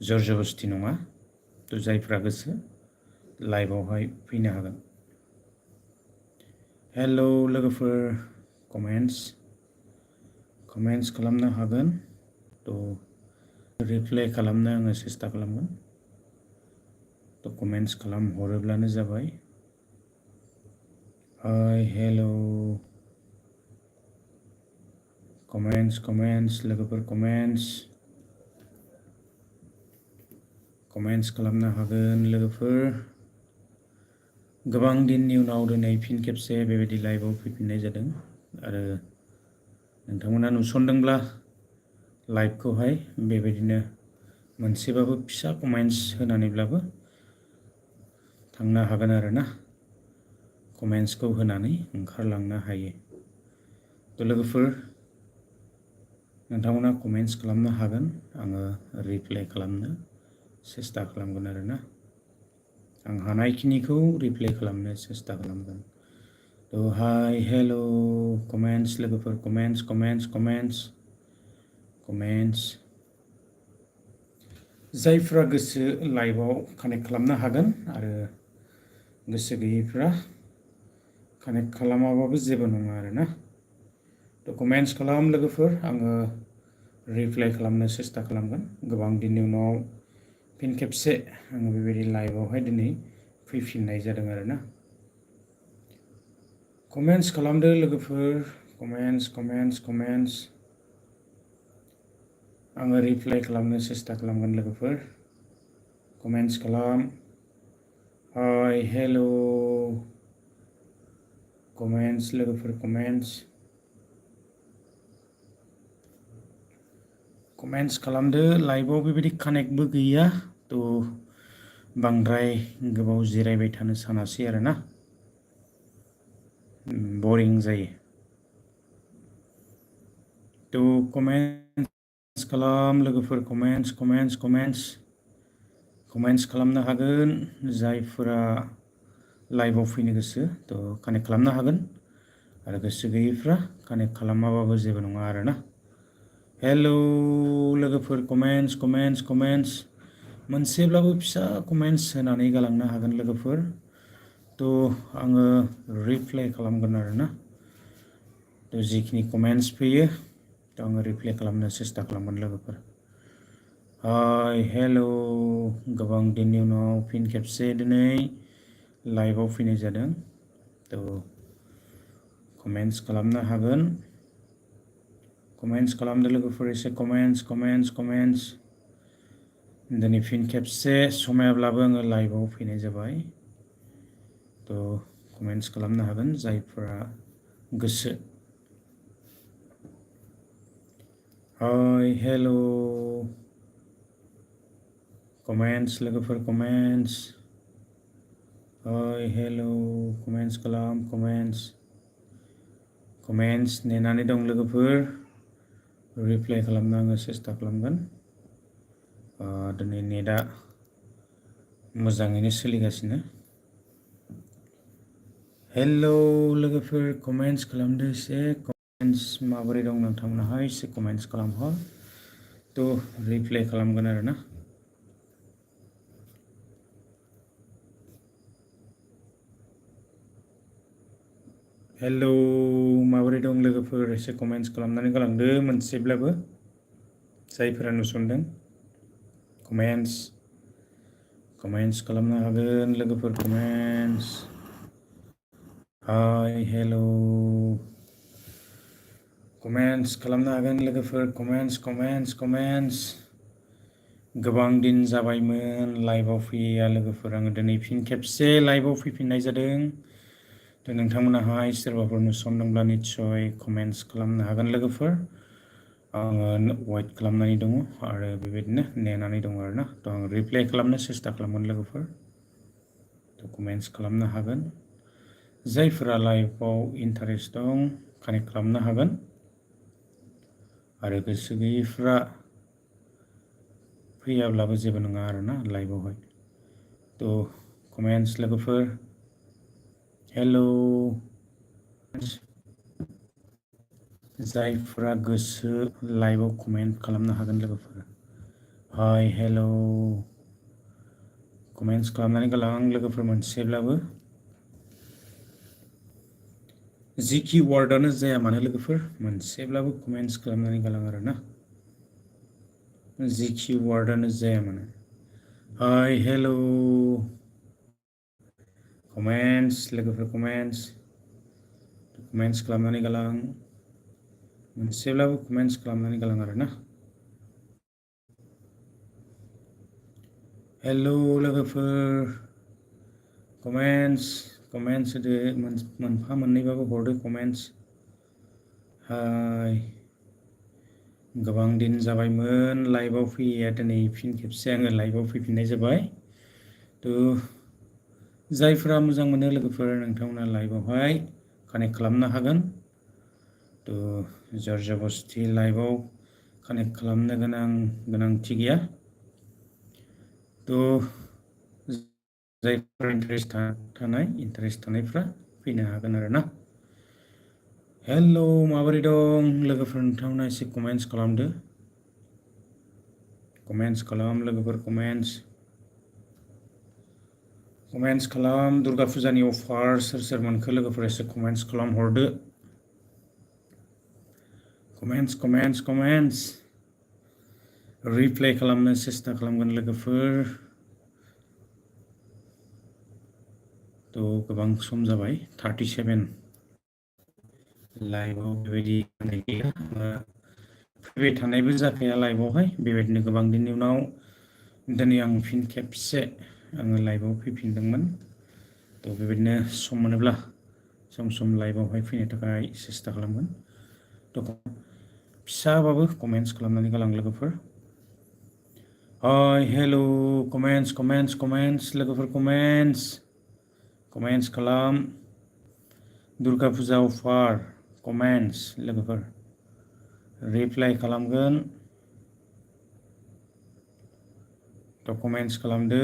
Speaker 1: जर जबस्ति नङा, तो जायफ्रा गोसो लाइभआवहाय फैनो हागोन। हेल' लोगोफोर, कमेन्ट्स खालामनो हागोन। तो रिप्लाइ खालामनो आङो सेस्था खालामगोन। तो कमेन्ट्स खालामहरोब्लानो जाबाय। हाय हेल' कमेन्ट्स लोगोफोर, कमेन्ट्स खालामनो हागोन लोगोफोर। गोबां दिननि उनाव दिनै फिन खेबसे बेबायदि लाइभआव फैफिननाय जादों आरो नोंथांमोना नुसनदोंब्ला लाइभखौहाय बेबायदिनो मोनसेबाबो फिसा कमेन्ट्स होनानैब्लाबो थांनो हागोन आरोना। कमेन्ट्सखौ होनानै ओंखारलांनो हायो। तो लोगोफोर, नोंथांमोना कमेन्ट्स खालामनो हागोन, आङो रिप्लाइ खालामनो सेस्था खालामगोन आरोना। आं हानायखिनिखौ रिप्लाइ खालामनो सेस्था खालामगोन। तो हाय हेल' कमेन्ट्स लोगोफोर, कमेन्ट्स जायफ्रा गोसो लाइभआव कानेक्ट खालामनो हागोन आरो गोसो गैयैफ्रा कानेक्ट खालामाबाबो जेबो नङा आरोना। तो कमेन्ट्स खालाम लोगोफोर, आङो रिप्लाइ खालामनो सेस्था खालामगोन। गोबां दिननि उनाव फिन खेबसे आङो बेबायदि लाइभआवहाय दिनै फैफिननाय जादों आरोना। कमेन्ट्स खालामदो लोगोफोर, कमेन्ट्स आङो रिप्लाइ खालामनो सेस्था खालामगोन लोगोफोर। कमेन्ट्स खालाम। हाय हेल' कमेन्ट्स लोगोफोर, कमेन्ट्स खालामदो। लाइभआव बेबायदि कानेक्टबो गैया, तो बांद्राय गोबाव जिरायबाय थानो सानासै आरोना, बरिं जायो। तो कमेन्ट्स खालाम लोगोफोर, कमेन्ट्स खालामनो हागोन। जायफोरा लाइभआव फैनो गोसो तो कानेक्ट खालामनो हागोन आरो गोसो गैयैफ्रा कानेक्ट खालामाबाबो जेबो नङा आरोना। हेल' लोगोफोर, कमेन्ट्स मोनसेब्लाबो फिसा कमेन्ट्स होनानै गालांनो हागोन लोगोफोर। तो आङो रिप्लाइ खालामगोन आरोना। तो जिखिनि कमेन्ट्स फैयो तो आङो रिप्लाइ खालामनो सेस्था खालामगोन लोगोफोर। हाय हेल' गोबां दिननि उनाव फिन खेबसे दिनै लाइभआव फैनाय जादों। तो कमेन्ट्स खालामनो हागोन। कमेन्ट्स खालामदो लोगोफोर, एसे कमेन्ट्स। दिनै फिन खेबसे समायाब्लाबो आङो लाइभआव फैनाय जाबाय। तो कमेन्ट्स खालामनो हागोन जायफोरा गोसो। हाय हेल' कमेन्ट्स लोगोफोर, हाय हेल' कमेन्ट्स खालाम, कमेन्ट्स नेनानै दं लोगोफोर। रिप्लाइ खालामनो आङो सेस्था खालामगोन। दिनै नेटआ मोजाङैनो सोलिगासिनो। हेल' लोगोफोर, कमेन्ट्स खालामदो एसे। कमेन्ट्स माबोरै दं नोंथांमोनहाय एसे कमेन्ट्स खालामहर। तो रिप्लाइ खालामगोन आरोना। हेल' माबोरै दं लोगोफोर, एसे कमेन्ट्स खालामनानै गालांदो मोनसेब्लाबो। जायफोरा नुसनदों कमेन्ट्स खालामनो हागोन लोगोफोर, हाय हेल' कमेन्ट्स खालामनो हागोन लोगोफोर, कमेन्ट्स। गोबां दिन जाबायमोन लाइभआव फैया लोगोफोर, आङो दिनै फिन खेबसे लाइभआव फैफिननाय जादों। तो नोंथांमोनाहाय सोरबाफोर नुसनदोंब्ला निस्सय कमेन्ट्स खालामनो हागोन लोगोफोर। आङो वेट खालामनानै दङ आरो बेबायदिनो नेनानै दङ आरोना। तो आं रिप्लाइ खालामनो सेस्था खालामगोन लोगोफोर। तो कमेन्ट्स खालामनो हागोन। जायफोरा लाइभआव इन्टारेस्ट दं कानेक्ट खालामनो हागोन आरो गोसो गैयैफ्रा फैयाब्लाबो जेबो नङा आरोना लाइभआवहाय तो कमेन्ट्स लोगोफोर हेलौ जायफोरा गोसो लाइभआव कमेन्ट खालामनो हागोन लोगोफोर हाय हेलौ कमेन्ट्स खालामनानै गालां लोगोफोर मोनसेब्लाबो जिखि वार्डआनो जाया मानो लोगोफोर मोनसेब्लाबो कमेन्ट्स खालामनानै गालां आरोना जिखि वार्डआनो जाया मानो हाय हेलौ कमेन्ट्स लोगोफोर कमेन्ट्स खालामनानै गालां मोनसेब्लाबो कमेन्ट्स खालामनानै गालां आरोना हेलौ लोगोफोर कमेन्ट्स होदो मोनफा मोननैबाबो हरदो कमेन्ट्स हाय गोबां दिन जाबायमोन लाइभआव फैया दिनै फिन खेबसे आङो लाइभआव फैफिननाय जाबाय तो जायफोरा मोजां मोनो लोगोफोर नोंथांमोना लाइभआवहाय कानेक्ट खालामनो हागोन तो जर जबस्ति लाइभआव कानेक्ट खालामनो गोनांथि गैया तो जायफोरा इन्टारेस्ट थानायफ्रा फैनो हागोन आरोना हेलौ माबोरै दं लोगोफोर नोंथांमोना एसे कमेन्ट्स खालामदो कमेन्ट्स खालाम लोगोफोर कमेन्ट्स खालाम दुर्गा फुजानि अफार सोर सोर मोनखो लोगोफोर एसे कमेन्ट्स खालाम हरदो कमेन्ट्स रिप्लाइ खालामनो सेस्था खालामगोन लोगोफोर तो गोबां सम जाबाय 37 लाइभआव बेबायदि गैया फैबाय थानायबो जाखाया लाइभआवहाय बेबायदिनो गोबां दिननि उनाव दिनै आं फिन खेबसे आङो लाइभआव फैफिनदोंमोन तो बेबायदिनो सम मोनोब्ला सम लाइभआवहाय फैनो थाखाय सेस्था खालामगोन तो फिसाबाबो कमेन्ट्स खालामनानै गालां लोगोफोर हाय हेलौ कमेन्ट्स लोगोफोर कमेन्ट्स खालाम दुर्गा फुजा अफार कमेन्ट्स लोगोफोर रिप्लाइ खालामगोन तो कमेन्ट्स खालामदो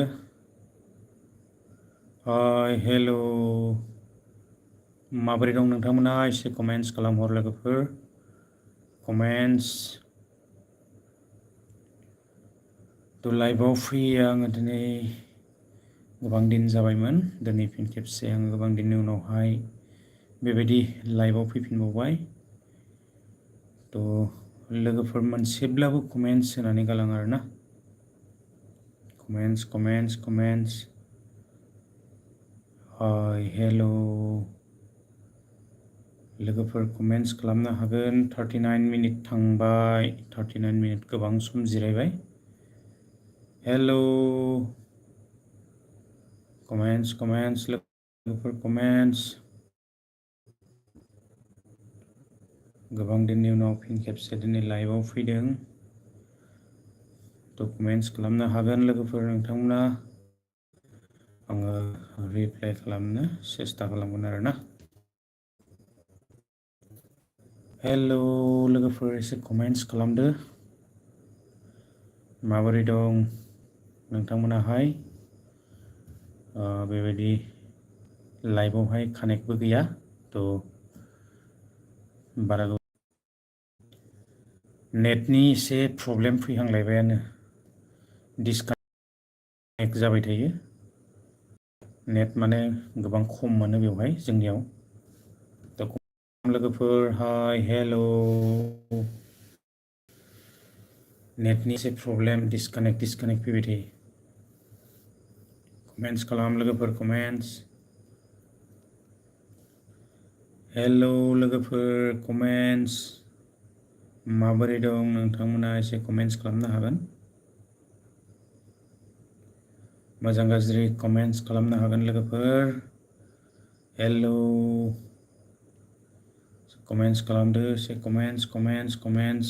Speaker 1: हाय हेलौ माबोरै दं नोंथांमोना एसे कमेन्ट्स खालामहर लोगोफोर कमेन्ट्स तो लाइभआव फैयो आङो दिनै गोबां दिन जाबायमोन दिनै फिन खेबसे आङो गोबां दिननि उनावहाय बेबायदि लाइभआव फैफिनबावबाय तो लोगोफोर मोनसेब्लाबो कमेन्ट्स होनानै गालां आरोना कमेन्ट्स हाय हेलौ लोगोफोर कमेन्ट्स खालामनो हागोन 39 मिनिट थांबाय 39 मिनिट गोबां सम जिरायबाय हेलौ कमेन्ट्स लोगोफोर कमेन्ट्स गोबां दिननि उनाव फिन खेबसे दिनै लाइभआव फैदों तो कमेन्ट्स खालामनो हागोन लोगोफोर नोंथांमोना आङो रिप्लाइ खालामनो सेस्था खालामगोन आरोना हेलौ लोगोफोर एसे कमेन्ट्स खालामदो माबोरै दं नोंथांमोनाहाय बेबायदि लाइभआवहाय कानेक्टबो गैया तो बारा नेटनि एसे प्रब्लेम फैहांलायबायानो डिसकानेक्ट जाबाय थायो नेट माने गोबां खम मोनो बेवहाय जोंनियाव तो लोगोफोर हाय हेलौ नेटनि एसे प्रब्लेम डिसकानेक्ट फैबाय थायो कमेन्ट्स खालाम लोगोफोर कमेन्ट्स हेलौ लोगोफोर कमेन्ट्स माबोरै दं नोंथांमोना एसे कमेन्ट्स खालामनो हागोन मोजां गाज्रि कमेन्ट्स खालामनो हागोन लोगोफोर हेलौ कमेन्ट्स खालामदो एसे कमेन्ट्स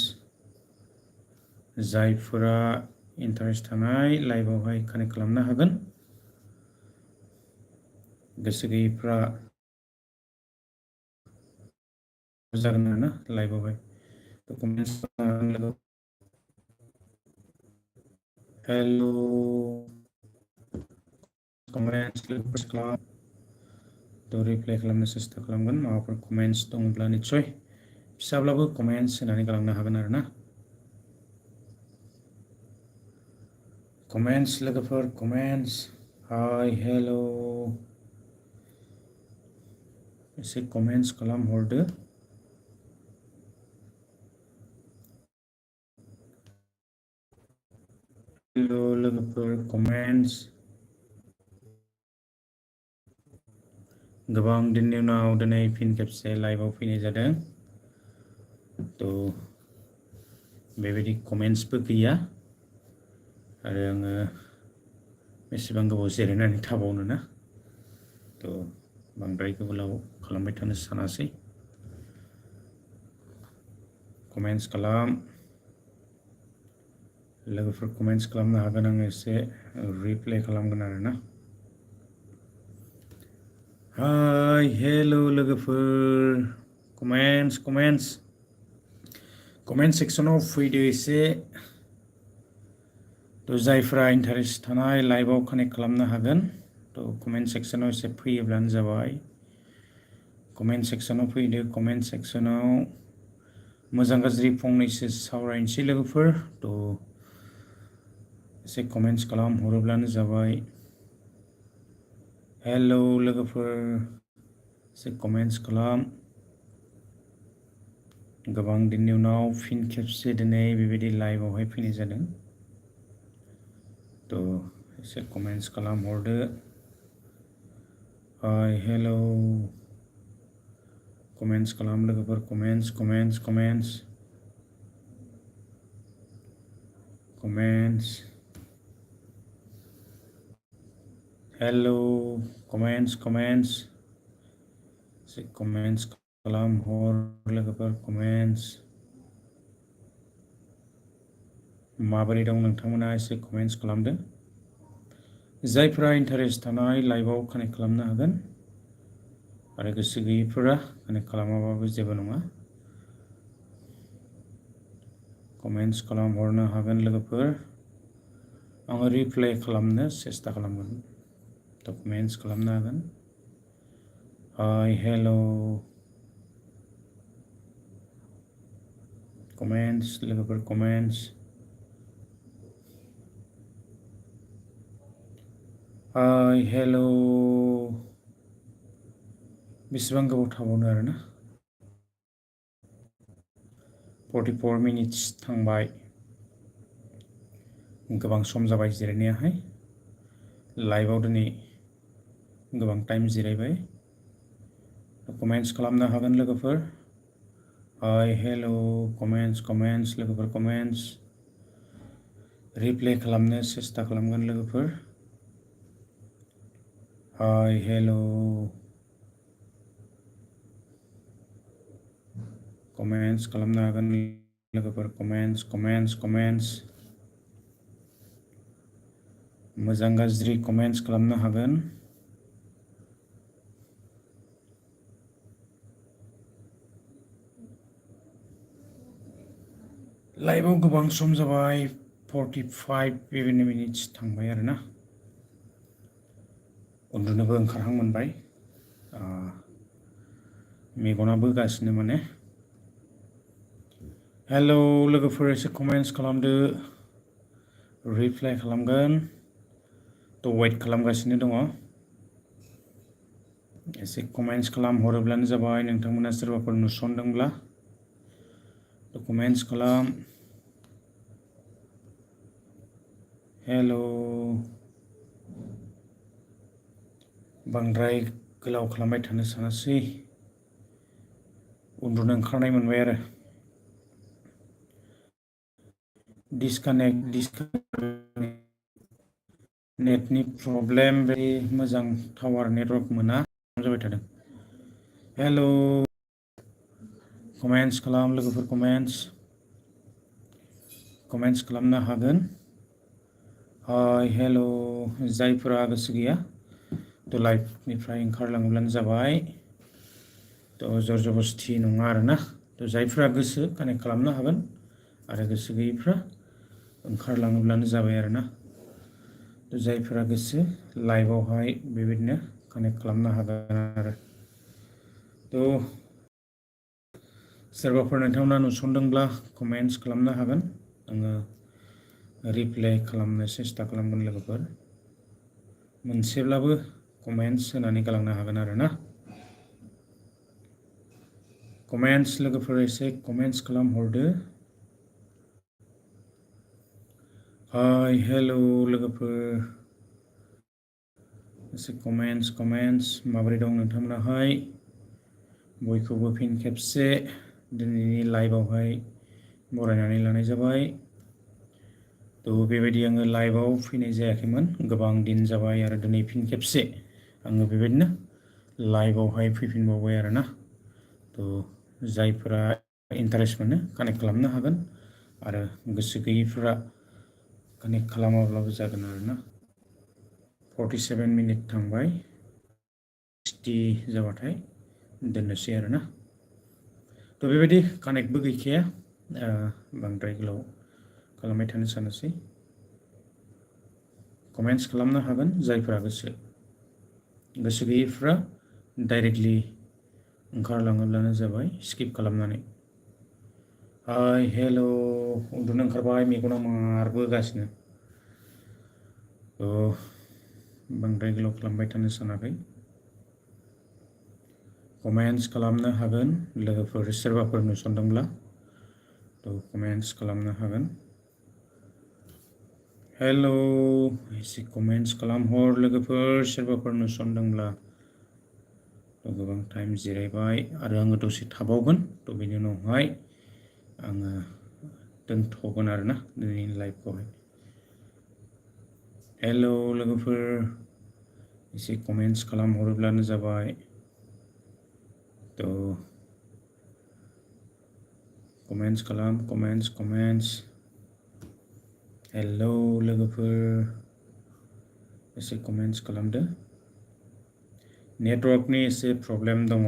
Speaker 1: जायफोरा इन्टारेस्ट थानाय लाइभआवहाय कानेक्ट खालामनो हागोन गोसो गैयैफ्रा जागोन आरोना लाइभआवहाय कमेन्ट्स हेलो कमेन्ट्स लोगोफोर खालाम तो रिप्लाइ खालामनो सेस्था खालामगोन माबाफोर कमेन्ट्स दङब्ला निस्सय फिसाब्लाबो कमेन्ट्स होनानै गालांनो हागोन आरो ना कमेन्ट्स लोगोफोर कमेन्ट्स हाय हेलो एसे कमेन्ट्स खालामहरदो हेलो लोगोफोर कमेन्ट्स गोबां दिननि उनाव दिनै फिन खेबसे लाइभआव फैनाय जादों तो बेबायदि कमेन्ट्सबो गैया आरो आङो बेसेबां गोबाव जिरायनानै थाबावनो ना तो बांद्राय गोलाव खालामबाय थानो सानासै कमेन्ट्स खालाम लोगोफोर कमेन्ट्स खालामनो हागोन आङो एसे रिप्लाइ खालामगोन आरो ना हाय हेलो लोगोफोर कमेन्ट्स कमेन्ट सेक्सनाव फैदो एसे तो जायफ्रा इन्टारेस्ट थानाय लाइभआव कानेक्ट खालामनो हागोन तो कमेन्ट सेक्सनाव एसे फैयोब्लानो जाबाय कमेन्ट सेक्सनाव फैदो कमेन्ट सेक्सनाव मोजां गाज्रि फंनैसो सावरायनोसै लोगोफोर तो एसे कमेन्ट्स खालामहरोब्लानो जाबाय हेलो लोगोफोर एसे कमेन्ट्स खालाम गोबां दिननि उनाव फिन खेबसे दिनै बेबायदि लाइभआवहाय फैनाय जादों तो एसे कमेन्ट्स खालामहरदो हाय हेलो कमेन्ट्स खालाम लोगोफोर कमेन्ट्स हेलो कमेन्ट्स एसे कमेन्ट्स खालामहर लोगोफोर कमेन्ट्स माबोरै दं नोंथांमोना एसे कमेन्ट्स खालामदो जायफ्रा इन्टारेस्ट थानाय लाइभआव कानेक्ट खालामनो हागोन आरो गोसो गैयैफोरा कानेक्ट खालामाबाबो जेबो नङा कमेन्ट्स खालामहरनो हागोन लोगोफोर आङो रिप्लाइ खालामनो सेस्था खालामगोन तो कमेन्ट्स खालामनो हागोन हाय हेलो कमेन्ट्स लोगोफोर कमेन्ट्स हाय हेलो बेसेबां गोबाव थाबावनो आरो ना 44 मिनिट्स थांबाय गोबां सम जाबाय जिरायनायाहाय लाइभआव दिनै गोबां टाइम जिरायबाय कमेन्ट्स खालामनो हागोन लोगोफोर हाय हेलो कमेन्ट्स लोगोफोर कमेन्ट्स रिप्लाइ खालामनो सेस्था खालामगोन लोगोफोर हाय हेलो कमेन्ट्स खालामनो हागोन लोगोफोर कमेन्ट्स मोजां गाज्रि कमेन्ट्स खालामनो हागोन लाइभआव गोबां सम जाबाय 45 बेबायदि मिनिट्स थांबाय आरो ना उन्दुनोबो ओंखारहां मोनबाय मेगनाबो गासिनो माने हेलो लोगोफोर एसे कमेन्ट्स खालामदो रिप्लाइ खालामगोन तो वेट खालामगासिनो दङ एसे कमेन्ट्स खालामहरोब्लानो जाबाय नोंथांमोना सोरबाफोर नुसनदोंब्ला तो कमेन्ट्स खालाम हेलो बांद्राय गोलाव खालामबाय थानो सानासै उन्दुनो ओंखारनाय मोनबाय आरो डिसकानेक्ट नेटनि प्रब्लेम बे मोजां टावार नेटवर्क मोना जाबाय थादों हेलो कमेन्ट्स खालाम लोगोफोर कमेन्ट्स खालामनो हागोन हाय हेलो जायफोरा गोसो गैया तो लाइभनिफ्राय ओंखारलाङोब्लानो जाबाय तो जर जबस्ति नङा आरो ना तो जायफ्रा गोसो कानेक्ट खालामनो हागोन आरो गोसो गैयैफ्रा ओंखारलाङोब्लानो जाबाय आरोना। जायफोरा गोसो लाइभआवहाय बेबायदिनो कानेक्ट खालामनो हागोन आरो। सोरबाफोर नोंथांमोना नुसनदोंब्ला कमेन्ट्स खालामनो हागोन, आङो रिप्लाइ खालामनो सेस्था खालामगोन। लोगोफोर मोनसेब्लाबो कमेन्ट्स होनानै गालांनो हागोन आरो ना। कमेन्ट्स लोगोफोर एसे कमेन्ट्स खालामहरदो। हाय हेलौ लोगोफोर, एसे कमेन्ट्स माबोरै दं नोंथांमोनाहाय? बयखौबो फिन खेबसे दिनैनि लाइभआवहाय बरायनानै लानाय जाबाय। बेबायदि आङो लाइभआव फैनाय जायाखैमोन, गोबां दिन जाबाय आरो दिनै फिन खेबसे आङो बेबायदिनो लाइभआवहाय फैफिनबावबाय आरोना। जायफोरा इन्टारेस्ट मोनो कानेक्ट खालामनो हागोन, आरो गोसो गैयैफोरा कानेक्ट खालामाब्लाबो जागोन आरोना। 47 मिनिट थांबाय, 60 जाबाथाय दोननोसै आरोना। बेबायदि कानेक्टबो गैखाया, बांद्राय गोलाव खालामबाय थानो सानोसै। कमेन्ट्स खालामनो हागोन जायफोरा गोसो गैयैफ्रा डाइरेक्टलि ओंखारलाङोब्लानो जाबाय स्किप खालामनानै। हाय हेल' उन्दुनो ओंखारबाय, मेगना मारबोगासिनो। बांद्राय गोलाव खालामबाय थानो सानाखै। कमेन्ट्स खालामनो हागोन लोगोफोर, सोरबाफोर नुसनदोंब्ला कमेन्ट्स खालामनो हागोन। हेल' एसे कमेन्ट्स खालामहर लोगोफोर, सोरबाफोर नुसनदोंब्ला। गोबां टाइम जिरायबाय आरो आङो दसे थाबावगोन, बेनि उनावहाय आङो दोनथ'गोन आरोना दिनैनि लाइभखौहाय। हेल' लोगोफोर, एसे कमेन्ट्स खालामहरोब्लानो जाबाय। कमेन्ट्स खालाम, कमेन्ट्स। हेल' लोगोफोर, एसे कमेन्ट्स खालामदो। नेटवर्कनि एसे प्रब्लेम दङ,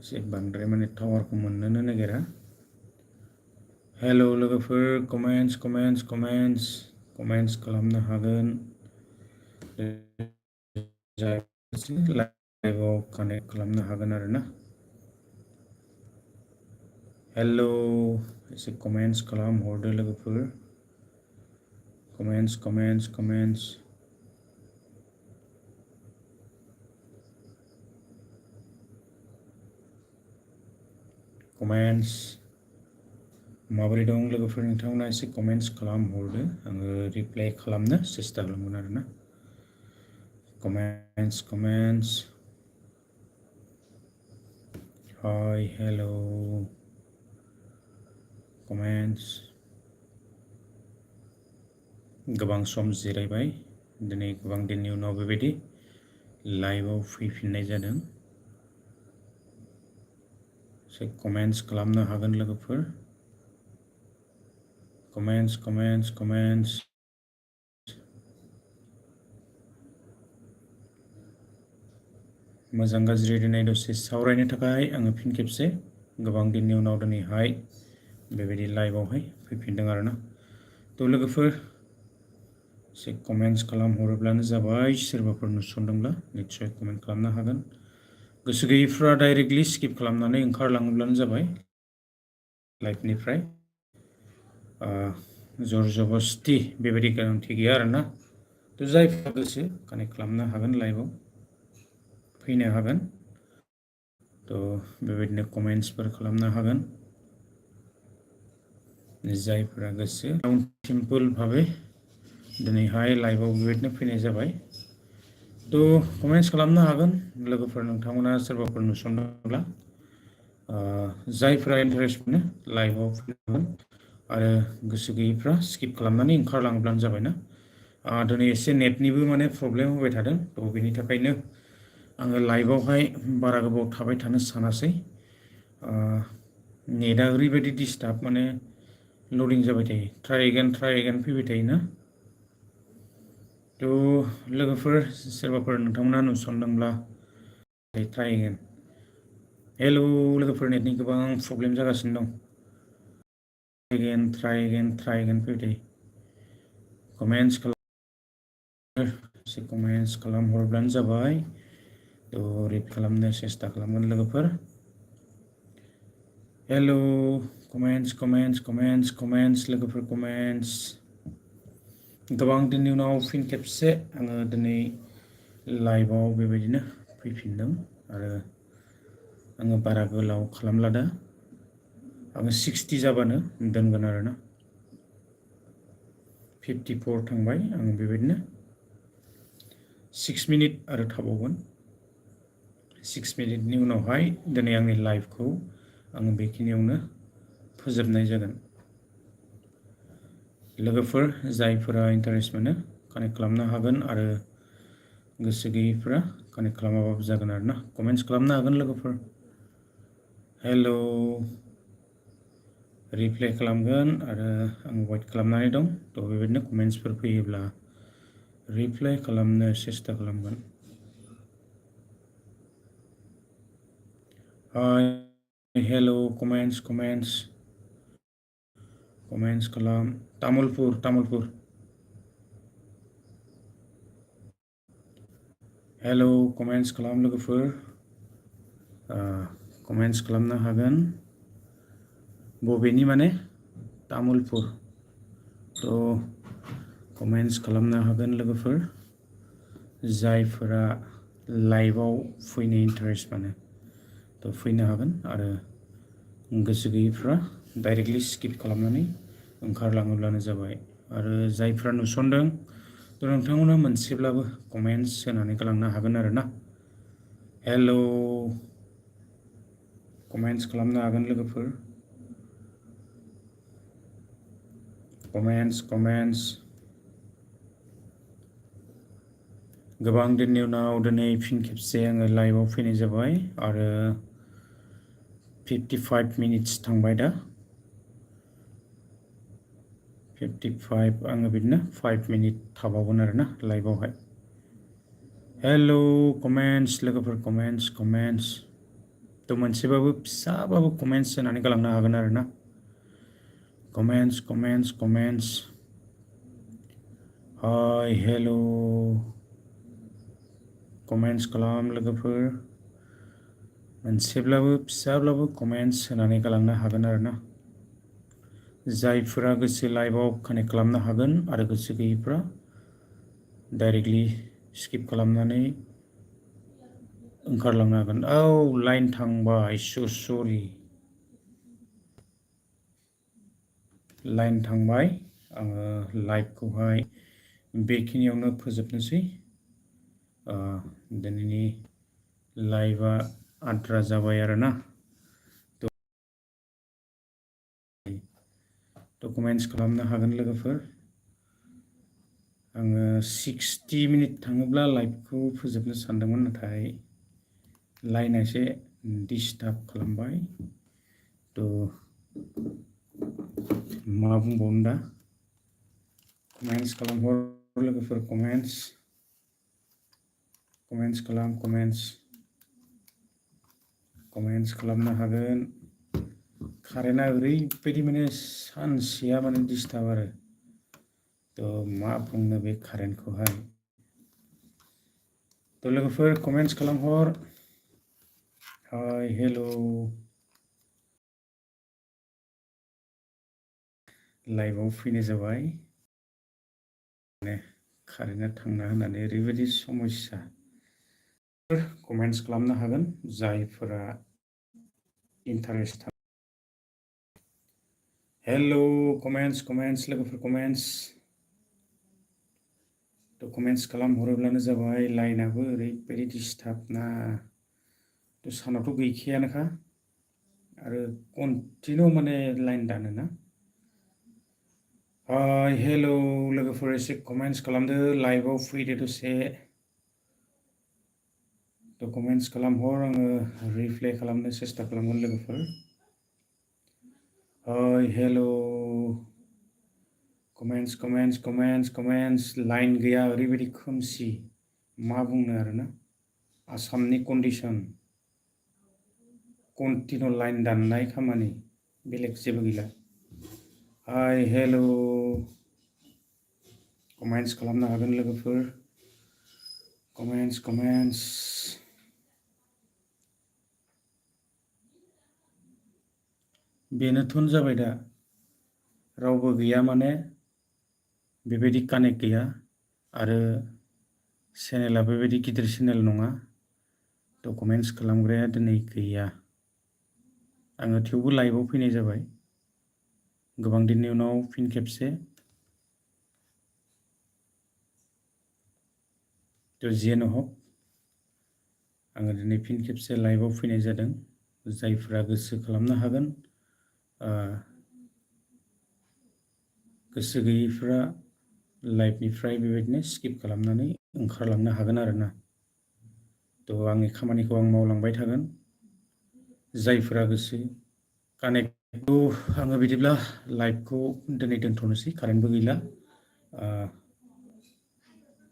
Speaker 1: एसे बांद्राय माने टावारखौ मोननोनो नागिरा। हेल' लोगोफोर, कमेन्ट्स खालामनो हागोन। लाइभआव कानेक्ट खालामनो हागोन आरोना। हेल' एसे कमेन्ट्स खालामहरदो लोगोफोर। कमेन्ट्स। कमेन्ट्स माबोरै दं लोगोफोर नोंथांमोना एसे कमेन्ट्स खालामहरदो, आङो रिप्लाइ खालामनो सेस्था खालामगोन आरोना। कमेन्ट्स। Hi hello' comments. गोबां सम जिरायबाय, दिनै गोबां दिननि उनाव बेबायदि लाइभआव फैफिननाय जादों। एसे कमेन्ट्स खालामनो हागोन लोगोफोर। कमेन्ट्स। मोजां गाज्रि दिनै दसे सावरायनो थाखाय आङो फिन खेबसे गोबां दिननि उनाव दिनैहाय बेबायदि लाइभआवहाय फैफिनदों आरोना। लोगोफोर एसे कमेन्ट्स खालामहरोब्लानो जाबाय, सोरबाफोर नुसनदोंब्ला निस्सय कमेन्ट खालामनो हागोन। गोसो गैयैफ्रा डाइरेक्टलि स्किप खालामनानै ओंखारलाङोब्लानो जाबाय लाइभनिफ्राय। जर जबस्ति बेबायदि गोनांथि गैया आरोना। जायफ्रा गोसो कानेक्ट खालामनो हागोन, लाइभआव फैनो हागोन। बेबायदिनो कमेन्ट्सफोर खालामनो हागोन जायफोरा गोसो। सिम्पोल भाबै दिनैहाय लाइभआव बेबायदिनो फैनाय जाबाय। कमेन्ट्स खालामनो हागोन लोगोफोर, नोंथांमोना सोरबाफोर नुसनदोंब्ला। जायफ्रा इन्टारेस्ट मोनो लाइभआव फैगोन, आरो गोसो गैयैफ्रा स्किप खालामनानै ओंखारलाङोब्लानो जाबायना। दिनै एसे नेटनिबो माने प्रब्लेम होबाय थादों, बेनि थाखायनो आङो लाइभआवहाय बारा गोबाव थाबाय थानो सानासै। नेटआ ओरैबायदि डिस्टार्ब, माने लडिं जाबाय थायो, ट्राइ एगेन फैबाय थायोना। लोगोफोर सोरबाफोर नोंथांमोना नुसनदोंब्ला ट्राइ एगेन। हेल' लोगोफोर, नेटनि गोबां प्रब्लेम जागासिनो दं। try again फैदे कमेन्ट्स खालामहरब्लानो जाबाय तो रिड खालामनो सेस्था खालामगोन लोगोफोर हेलो कमेन्ट्स लोगोफोर कमेन्ट्स गोबां दिननि उनाव फिन खेबसे आङो दिनै लाइभआव बेबायदिनो फैफिनदों आरो आङो बारा गोलाव खालामला दा आङो 60 जाबानो दोनगोन आरोना 54 थांबाय आङो बेबायदिनो 6 मिनिट आरो थाबावगोन 6 मिनिटनि उनावहाय दिनै आंनि लाइभखौ आङो बेखिनियावनो फोजोबनाय जागोन लोगोफोर जायफोरा इन्टारेस्ट मोनो कानेक्ट खालामनो हागोन आरो गोसो गैयैफोरा कानेक्ट खालामाबाबो जागोन आरोना कमेन्ट्स खालामनो हागोन लोगोफोर हेलो रिप्लाइ खालामगोन आरो आं वेट खालामनानै दं थ' बेबायदिनो कमेन्ट्सफोर फैयोब्ला रिप्लाइ खालामनो सेस्था खालामगोन हाय हेलो कमेन्ट्स खालाम तामुलपुर हेलो कमेन्ट्स खालाम लोगोफोर कमेन्ट्स खालामनो हागोन बबेनि माने तामुलपुर तो कमेन्ट्स खालामनो हागोन लोगोफोर जायफोरा लाइभआव फैनो इन्टारेस्ट मोनो तो फैनो हागोन आरो गोसो गैयैफ्रा डाइरेक्टलि स्किप खालामनानै ओंखारलाङोब्लानो जाबाय आरो जायफ्रा नुसनदों तो नोंथांमोना मोनसेब्लाबो कमेन्ट्स होनानै गालांनो हागोन आरोना हेलो कमेन्ट्स खालामनो हागोन लोगोफोर कमेन्ट्स गोबां दिननि उनाव दिनै फिन खेबसे आङो लाइभआव फैनाय जाबाय आरो 55 मिनिट्स थांबाय दा 55 आङो बिदिनो 5 मिनिट थाबावगोन आरोना लाइभआवहाय हेलो कमेन्ट्स लोगोफोर कमेन्ट्स तो मोनसेबाबो फिसाबाबो कमेन्ट्स होनानै गालांनो हागोन आरोना कमेन्ट्स हाय हेलो कमेन्ट्स खालाम लोगोफोर मोनसेब्लाबो फिसाब्लाबो कमेन्ट्स होनानै गालांनो हागोन आरोना जायफोरा गोसो लाइभआव कानेक्ट खालामनो हागोन आरो गोसो गैयैफ्रा डाइरेक्टलि स्किप खालामनानै ओंखारलांनो हागोन औ लाइन थांबाय सरि लाइन थांबाय आङो लाइभखौहाय बेखिनियावनो फोजोबनोसै दिनैनि लाइभआ आद्रा जाबाय आरोना कमेन्ट्स खालामनो हागोन लोगोफोर आङो 60 मिनिट थाङोब्ला लाइभखौ फोजोबनो सानदोंमोन नाथाय लाइना एसे डिस्टार्ब खालामबाय थ' मा बुंबावनो दा कमेन्ट्स खालामहर लोगोफोर कमेन्ट्स खालाम कमेन्ट्स खालामनो हागोन कारेन्टआ ओरैबायदि माने सानसेया माने डिस्टार्ब आरो तो मा बुंनो बे कारेन्टखौहाय तो लोगोफोर कमेन्ट्स खालामहर हाय हेलो लाइभआव फैनाय जाबाय माने कारेन्टआ थांना होननानै ओरैबायदि समस्या कमेन्ट्स खालामनो हागोन जायफोरा इन्टारेस्ट हेलो कमेन्ट्स लोगोफोर कमेन्ट्स तो कमेन्ट्स खालामहरोब्लानो जाबाय लाइनाबो ओरैबायदि डिस्टार्ब ना तो सानावथ' गैखायानोखा आरो कन्टिनिउ माने लाइन दानोना हाय हेलो लोगोफोर एसे कमेन्ट्स खालामदो लाइभआव फैदो दसे तो कमेन्ट्स खालामहर आङो रिप्लाइ खालामनो सेस्था खालामगोन लोगोफोर हाय हेलो कमेन्ट्स लाइन गैया ओरैबायदि खोमसि मा बुंनो आरोना आसामनि कन्डिसन कन्टिनिउ लाइन दाननाय खामानि बेलेग जेबो गैला हाय हेलौ कमेन्ट्स खालामनो हागोन लोगोफोर कमेन्ट्स बेनोथ' जाबाय दा रावबो गैया माने बेबायदि कानेक्ट गैया आरो चेनेला बेबायदि गिदिर चेनेल नङा थ' कमेन्ट्स खालामग्राया दिनै गैया आङो थेवबो लाइभआव फैनाय जाबाय गोबां दिननि उनाव फिन खेबसे थ' जियानो हक आङो दिनै फिन खेबसे लाइभआव फैनाय जादों जायफोरा गोसो खालामनो हागोन गोसो गैयैफ्रा लाइभनिफ्राय बेबायदिनो स्किप खालामनानै ओंखारलांनो हागोन आरोना थ' आंनि खामानिखौ आं मावलांबाय थागोन जायफोरा गोसो कानेक्टखौ आङो बिदिब्ला लाइभखौ दिनै दोनथ'नोसै कारेन्टबो गैला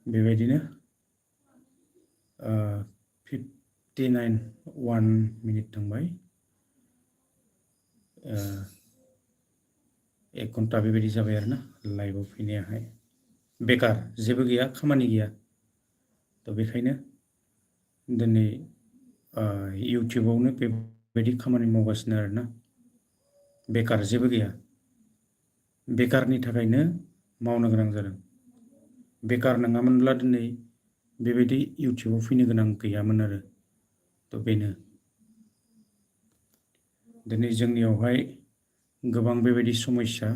Speaker 1: बेबायदिनो 1 मिनिट थांबाय 1 घन्टा बेबायदि जाबाय आरोना लाइभआव फैनायाहाय बेकार जेबो गैया खामानि गैया थ' बेखायनो दिनै इउटिउबावनो बेबायदि खामानि मावगासिनो आरोना बेकार जेबो गैया बेकारनि थाखायनो मावनो गोनां जादों बेकार नङामोनब्ला दिनै बेबायदि इउटिउबाव फैनो गोनां गैयामोन आरो थ' बेनो दिनै जोंनियावहाय गोबां बेबायदि समस्या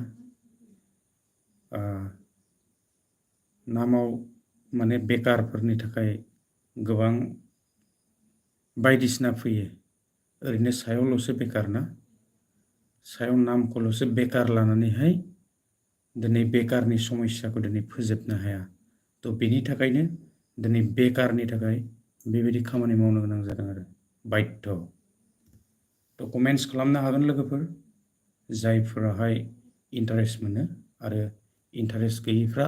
Speaker 1: नामाव माने बेकारफोरनि थाखाय गोबां बायदिसिना फैयो ओरैनो सायावल'सो बेकार ना सायाव नामखौल'सो बेकार लानानैहाय दिनै बेकारनि समस्याखौ दिनै फोजोबनो हाया थ' बेनि थाखायनो दिनै बेकारनि थाखाय बेबायदि खामानि मावनो गोनां जादों आरो बाध्य थ' कमेन्ट्स खालामनो हागोन लोगोफोर जायफोराहाय इन्टारेस्ट मोनो आरो इन्टारेस्ट गैयैफ्रा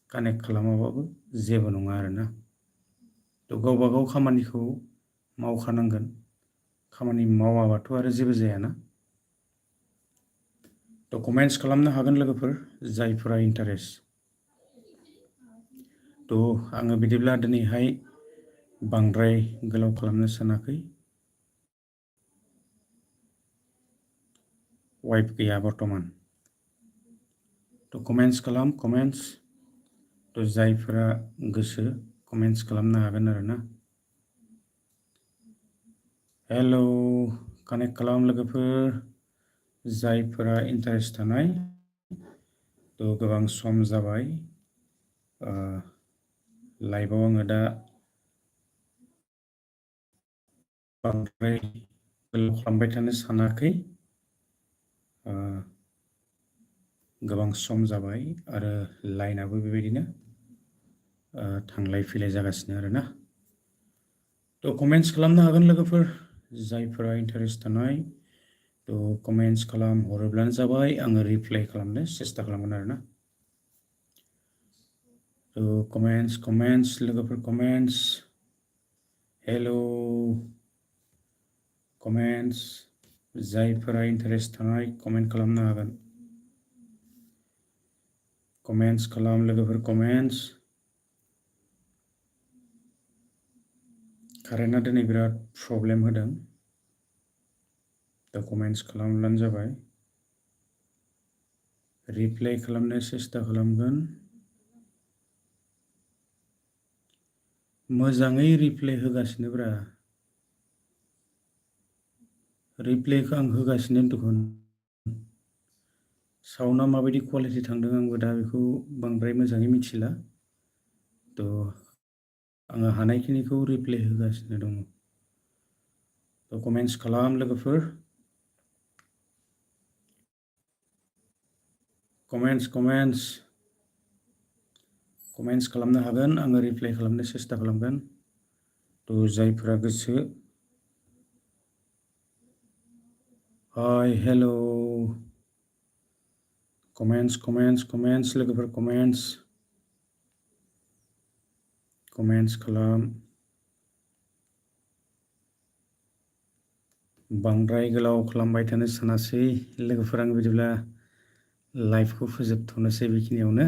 Speaker 1: कानेक्ट खालामाबाबो जेबो नङा आरोना थ' गावबा गाव खामानिखौ मावखानांगोन खामानि मावाबाथ' आरो जेबो जायाना थ' कमेन्ट्स खालामनो हागोन लोगोफोर जायफोरा इन्टारेस्ट थ' आङो बिदिब्ला दिनैहाय बांद्राय गोलाव खालामनो सानाखै वाइफ गैया बर्तमान थ' कमेन्ट्स खालाम थ' जायफोरा गोसो कमेन्ट्स खालामनो हागोन आरोना हेलौ कानेक्ट खालाम लोगोफोर जायफोरा इन्टारेस्ट थानाय थ' गोबां सम जाबाय लाइभआव आङो दा बांद्राय गोलाव खालामबाय थानो सानाखै गोबां सम जाबाय आरो लाइनाबो बेबायदिनो थांलाय फैलाय जागासिनो आरोना थ' कमेन्ट्स खालामनो हागोन लोगोफोर जायफोरा इन्टारेस्ट थानाय थ' कमेन्ट्स खालाम हरोब्लानो जाबाय आङो रिप्लाइ खालामनो सेस्था खालामगोन आरोना थ' कमेन्ट्स लोगोफोर कमेन्ट्स हेलौ कमेन्ट्स जायफोरा इन्टारेस्ट थानाय कमेन्ट खालामनो हागोन कमेन्ट्स खालाम लोगोफोर कमेन्ट्स कारेन्टआ दिनै बिराद प्रब्लेम होदों दा कमेन्ट्स खालामब्लानो जाबाय रिप्लाइ खालामनो सेस्था खालामगोन मोजाङै रिप्लाइ होगासिनोब्रा रिप्लाइखौ आं होगासिनो दखन साउन्डआ माबायदि क्वालिटि थांदों आंबो दा बेखौ बांद्राय मोजाङै मिथिला थ' आङो हानायखिनिखौ रिप्लाइ होगासिनो दङ थ' कमेन्ट्स खालाम लोगोफोर कमेन्ट्स खालामनो हागोन आङो रिप्लाइ खालामनो सेस्था खालामगोन थ' जायफोरा गोसो हाय हेलौ कमेन्ट्स लोगोफोर कमेन्ट्स खालाम बांद्राय गोलाव खालामबाय थानो सानासै लोगोफोर आं बिदिब्ला लाइभखौ फोजोबथ'नोसै बेखिनियावनो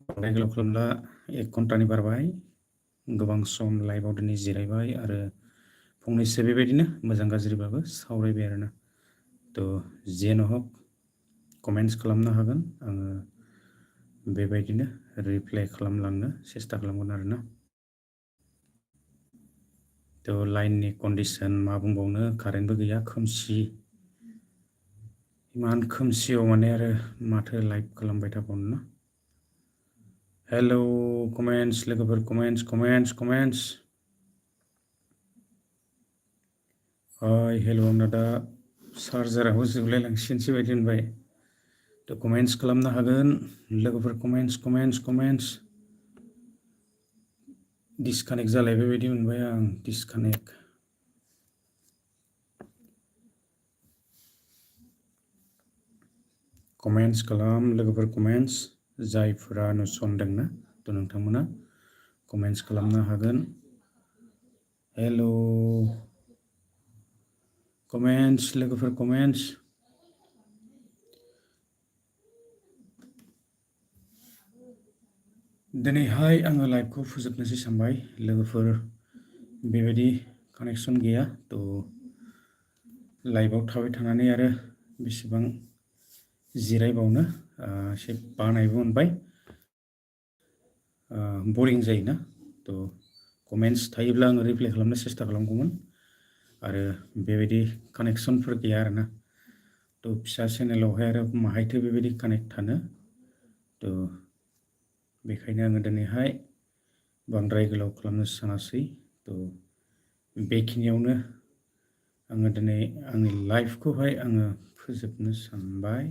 Speaker 1: बांद्राय गोलाव खालामला 1 घन्टानि बारबाय गोबां सम लाइभआव दिनै जिरायबाय आरो फंनैसो बेबायदिनो मोजां गाज्रिबाबो सावरायबाय आरोना थ' जेन' हक कमेन्ट्स खालामनो हागोन आङो बेबायदिनो रिप्लाइ खालामलांनो सेस्था खालामगोन आरोना थ' लाइननि कन्डिसन मा बुंबावनो कारेन्टबो गैया खोमसि इमान खोमसियाव माने आरो माथो लाइभ खालामबाय थाबावनो ना हेलौ कमेन्ट्स लोगोफोर कमेन्ट्स हेलौ आंना दा चार्जाराबो जोबलायलांसिगोनसो बायदि मोनबाय थ' कमेन्ट्स खालामनो हागोन लोगोफोर कमेन्ट्स डिसकानेक्ट जालायबाय बायदि मोनबाय आं डिसकानेक्ट कमेन्ट्स खालाम लोगोफोर कमेन्ट्स जायफोरा नुसनदोंना थ' नोंथांमोना कमेन्ट्स खालामनो हागोन हेलौ कमेन्ट्स लोगोफोर कमेन्ट्स दिनैहाय आङो लाइभखौ फोजोबनोसै सानबाय लोगोफोर बेबायदि कानेक्सन गैया थ' लाइभआव थाबाय थानानै आरो बेसेबां जिरायबावनो एसे बानायबो मोनबाय बरिं जायोना थ' कमेन्ट्स थायोब्ला आङो रिप्लाइ खालामनो सेस्था खालामगौमोन आरो बेबायदि कानेक्सनफोर गैया आरोना थ' फिसा चेनेलावहाय आरो माहायथो बेबायदि कानेक्ट थानो थ' बेखायनो आङो दिनैहाय बांद्राय गोलाव खालामनो सानासै थ' बेखिनियावनो आङो दिनै आंनि लाइभखौहाय आङो फोजोबनो सानबाय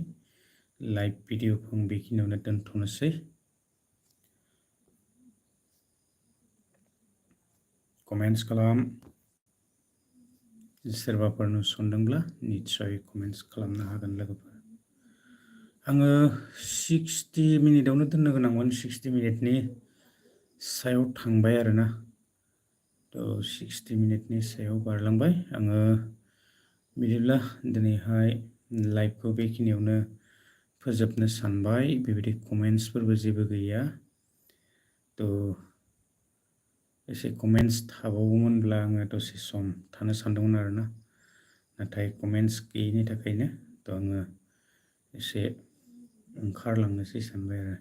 Speaker 1: लाइभ भिडिअखौ आं बेखिनियावनो दोनथ'नोसै कमेन्ट्स खालाम सोरबाफोर नुसनदोंब्ला निस्सय कमेन्ट्स खालामनो हागोन लोगोफोर आङो 60 मिनिटआवनो दोननो गोनांमोन 60 मिनिटनि सायाव थांबाय आरोना थ' 60 मिनिटनि सायाव बारलांबाय आङो बिदिब्ला दिनैहाय लाइभखौ बेखिनियावनो फोजोबनो सानबाय बेबायदि कमेन्ट्सफोरबो जेबो गैया थ' एसे कमेन्ट्स थाबावोमोनब्ला आङो दसे सम थानो सानदोंमोन आरोना नाथाय कमेन्ट्स गैयिनि थाखायनो थ' आङो एसे ओंखारलांनोसै सानबाय आरो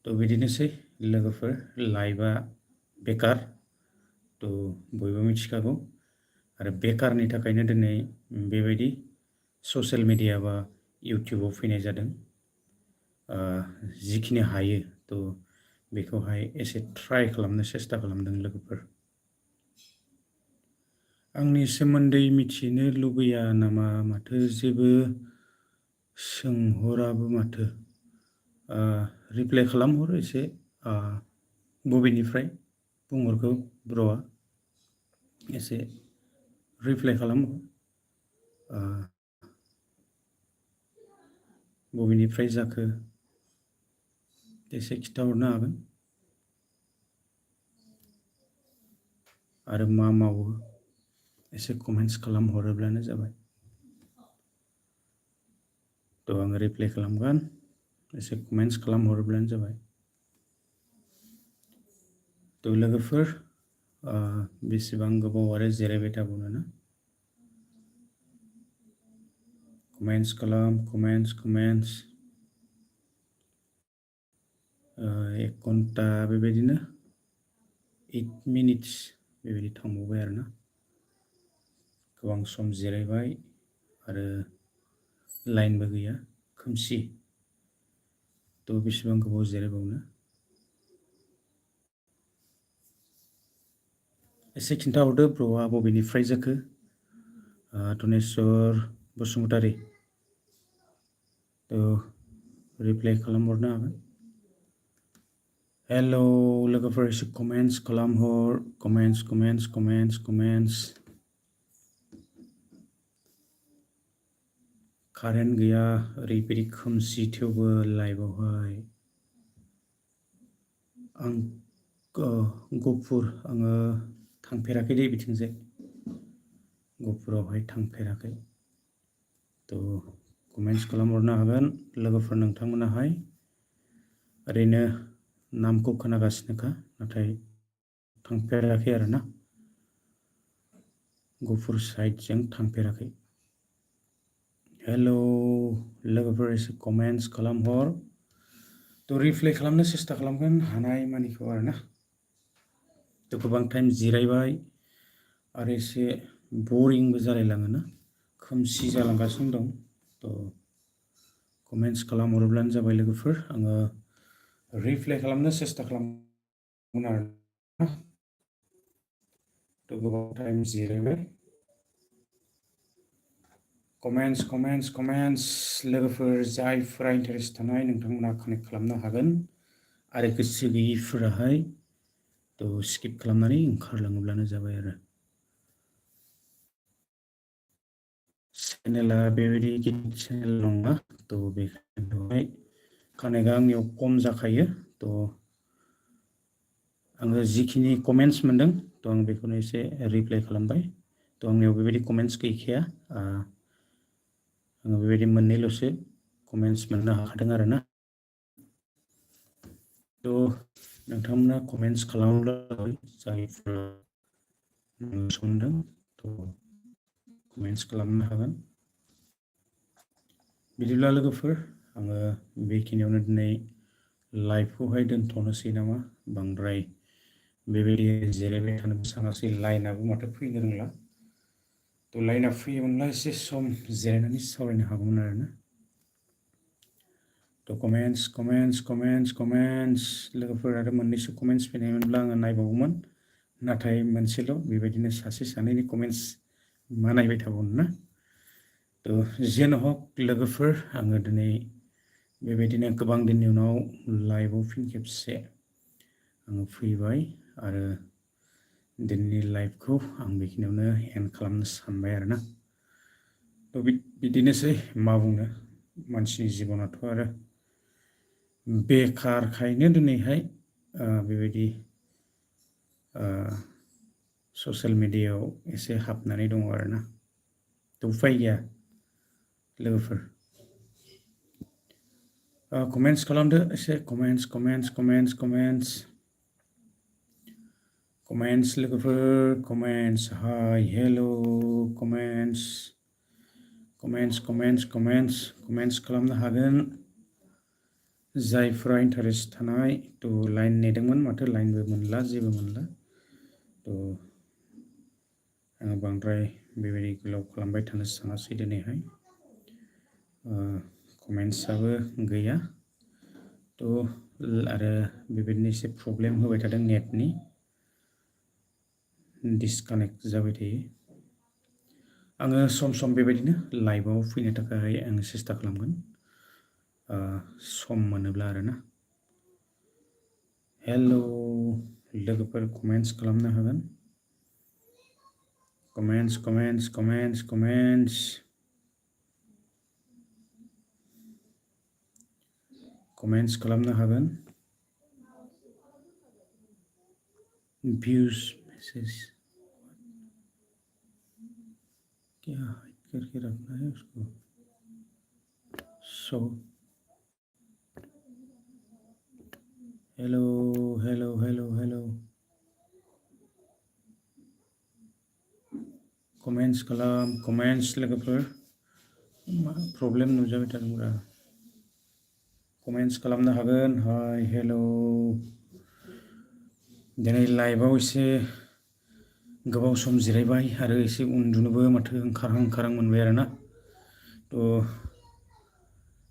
Speaker 1: थ' बिदिनोसै लोगोफोर लाइभआ बेकार थ' बयबो मिथिखागौ आरो बेकारनि थाखायनो दिनै बेबायदि ससियेल मिडिया बा इउटिउबाव फैनाय जादों जिखिनि हायो थ' बेखौहाय एसे ट्राइ खालामनो सेस्था खालामदों लोगोफोर आंनि सोमोन्दै मिथिनो लुबैया नामा माथो जेबो सोंहराबो माथो रिप्लाइ खालामहर एसे बबेनिफ्राय बुंहरखो ब्र'आ एसे रिप्लाइ खालामहर बबेनिफ्राय जाखो एसे खिथाहरनो हागोन आरो मा मावो एसे कमेन्ट्स खालामहरोब्लानो जाबाय थ' आङो रिप्लाइ खालामगोन एसे कमेन्ट्स खालामहरोब्लानो जाबाय थ' लोगोफोर बेसेबां गोबाव आरो जिरायबाय थाबावनो ना कमेन्ट्स खालाम कमेन्ट्स 1 घन्टा बेबायदिनो 8 मिनिट्स बेबायदि थांबावबाय आरोना गोबां सम जिरायबाय आरो लाइनबो गैया खोमसि थ' बेसेबां गोबाव जिरायबावनो एसे खिन्थाहरदो ब्र'आ बबेनिफ्राय जाखो धनेस्वर बसुमतारी थ' रिप्लाइ खालामहरनो हागोन हेलौ लोगोफोर एसे कमेन्ट्स खालामहर कमेन्ट्स कारेन्ट गैया ओरैबायदि खोमसि थेवबो लाइभआवहाय आं गहपुर आङो थांफेराखै दे बिथिंजाय गुफुरावहाय थांफेराखै तो कमेन्ट्स खालामहरनो हागोन लोगोफोर नोंथांमोनाहाय ओरैनो नामखौ खोनागासिनोखा नाथाय थांफेराखै आरोना गुफुर साइडजों थांफेराखै हेलो लोगोफोर एसे कमेन्ट्स खालामहर तो रिप्लाइ खालामनो सेस्था खालामगोन हानाय मानिखौ आरोना तो गोबां टाइम जिरायबाय आरो एसे बरिंबो जालायलाङोना खोमसि जालांगासिनो दं तो कमेन्ट्स खालामहरोब्लानो जाबाय लोगोफोर आङो रिप्लाइ खालामनो सेस्था खालामगोन आरोना तो गोबां टाइम जिरायबाय कमेन्ट्स लोगोफोर जायफोरा इन्टारेस्ट थानाय नोंथांमोना कानेक्ट खालामनो हागोन आरो गोसो गैयिफोराहाय तो स्किप खालामनानै ओंखारलाङोब्लानो जाबाय आरो चेनेला बेबायदि गिदिर चेनेल नङा तो बेखायनोहाय कानेक्टआ आंनियाव खम जाखायो तो आङो जिखिनि कमेन्ट्स मोनदों तो आं बेखौनो एसे रिप्लाइ खालामबाय तो आंनियाव बेबायदि कमेन्ट्स गैखाया आङो बेबायदि मोननैल'सो कमेन्ट्स मोननो हाखादों आरोना तो नोंथांमोना कमेन्ट्स खालामोब्ला जायफोरा सोंदों तो कमेन्ट्स खालामनो हागोन बिदिब्ला लोगोफोर आङो बेखिनियावनो दिनै लाइभखौहाय दोनथ'नोसै नामा बांद्राय बेबायदि जिरायबाय थानोबो सानासै लाइनाबो माथो फैनो रोंला तो लाइना फैयोमोनब्ला एसे सम जिरायनानै सावरायनो हागौमोन आरोना तो कमेन्ट्स लोगोफोर आरो मोननैसो कमेन्ट्स फैनायमोनब्ला आङो नायबावगौमोन नाथाय मोनसेल' बेबायदिनो सासे सानैनि कमेन्ट्स मा नायबाय थाबावनो ना तो जेन हक लोगोफोर आङो दिनै बेबायदिनो गोबां दिननि उनाव लाइभआव फिन खेबसे आङो फैबाय आरो दिनैनि लाइभखौ आं बेखिनियावनो एन्ड खालामनो सानबाय आरोना तो बिदिनोसै मा बुंनो मानसिनि जिबनाथ' आरो बेखारखायनो दिनैहाय बेबायदि ससियेल मिडियायाव एसे हाबनानै दङ आरोना तो उफाय गैया लोगोफोर कमेन्ट्स खालामदो एसे कमेन्ट्स लोगोफोर कमेन्ट्स हाय हेलो कमेन्ट्स खालामनो हागोन जायफोरा इन्टारेस्ट थानाय तो लाइन नेदोंमोन माथो लाइनबो मोनला जेबो मोनला तो आङो बांद्राय बेबायदि गोलाव खालामबाय थानो सानासै दिनैहाय कमेन्ट्सआबो गैया तो आरो बेबायदिनो एसे प्रब्लेम होबाय थादों नेटनि डिसकानेक्ट जाबाय थायो आङो सम बेबायदिनो लाइभआव फैनो थाखाय आङो सेस्था खालामगोन सम मोनोब्ला आरोना हेलो लोगोफोर कमेन्ट्स खालामनो हागोन कमेन्ट्स खालामनो हागोन व्यूज मैसेज क्या हाइड करके रखना है उसको सो हेलो कमेन्ट्स लोगोफोर मा प्रब्लेम नुजाबाय थादोंब्रा कमेन्ट्स खालामनो हागोन हाय हेलो दिनै लाइभआव एसे गोबाव सम जिरायबाय आरो एसे उन्दुनोबो माथो ओंखारहां मोनबाय आरोना तो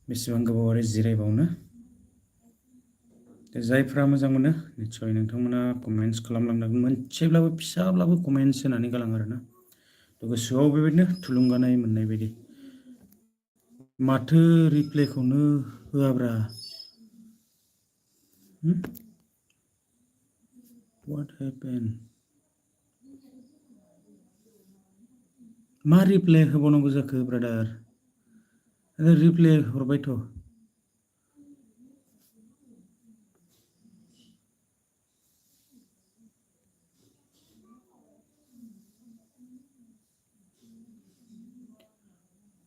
Speaker 1: बेसेबां गोबाव आरो जिरायबावनो जायफ्रा मोजां मोनो निस्सय नोंथांमोना कमेन्ट्स खालामलांनांगोन मोनसेब्लाबो फिसाब्लाबो कमेन्ट्स होनानै गालां आरोना तो गोसोआव बेबायदिनो थुलुंगानाय मोननाय बायदि माथो रिप्लाइखौनो होआब्रा What happened? मा रिप्लाइ होबावनांगौ जाखो ब्रादार रिप्लाइ हरबायथ'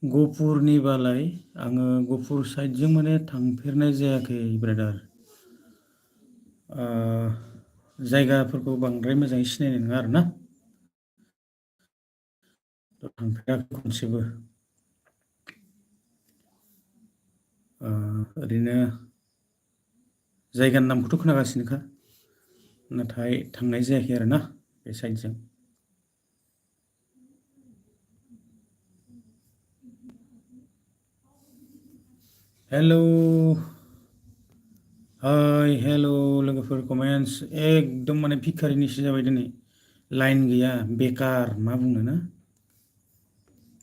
Speaker 1: गहपुरनि बालाय आङो गहपुर साइडजों माने थांफेरनाय जायाखै ब्रादार। जायगाफोरखौ बांद्राय मोजाङै सिनायनाय नङा आरो ना। थांफेराखै खनसेबो। ओरैनो जायगानि नामखौथ' खोनागासिनोखा, नाथाय थांनाय जायाखै आरो ना बे साइडजों। हेलौ हाय हेलौ लोगोफोर, कमेन्ट्स एकदम माने भिखारिनिसो जाबाय दिनै। लाइन गैया, बेकार मा बुंनो ना।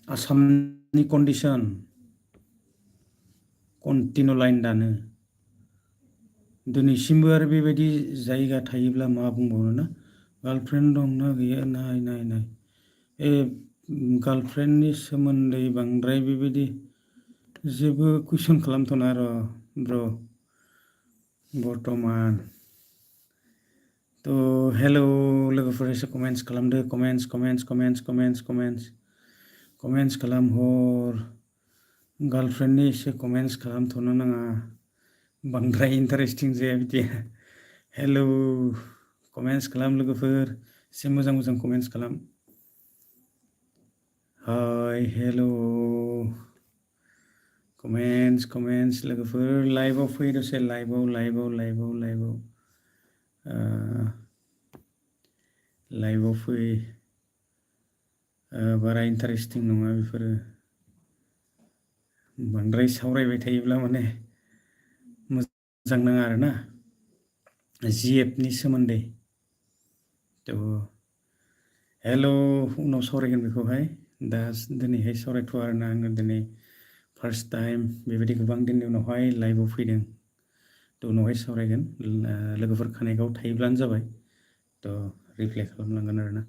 Speaker 1: आसामनि कन्डिसन कन्टिनिउ लाइन दानो। दिनैसिमबो आरो बेबायदि जायगा थायोब्ला मा बुंबावनो ना। गार्लफ्रेन्ड दंना गैया नाय नाय नाय। गार्लफ्रेन्डनि सोमोन्दै बांद्राय बेबायदि जेबो कुइसन खालामथ'ना र' ब्र'। बर्थमान थ' हेलौ लोगोफोर, एसे कमेन्ट्स खालामदो। कमेन्ट्स खालामहर। गार्लफ्रेन्डनि एसे कमेन्ट्स खालामथ'नो नाङा, बांद्राय इन्टारेस्टिं जाया बिदि। हेलौ कमेन्ट्स खालाम लोगोफोर, एसे मोजां मोजां कमेन्ट्स खालाम। हाय हेलौ कमेन्ट्स लोगोफोर, लाइभआव फै दसे, लाइभआव फै। बारा इन्टारेस्टिं नङा बेफोरो। बांद्राय सावरायबाय थायोब्ला माने मोजां नाङा आरो ना। जिएफनि सोमोन्दै थ' हेलौ, उनाव सावरायगोन बेखौहाय। दा दिनैहाय सावरायथ'आ आरोना। आङो दिनै फार्स्ट टाइम बेबायदि गोबां दिननि उनावहाय लाइभआव फैदों। थ' उनावहाय सावरायगोन। लोगोफोर कानेक्टआव थायोब्लानो जाबाय, थ' रिप्लाइ खालामलांगोन आरोना।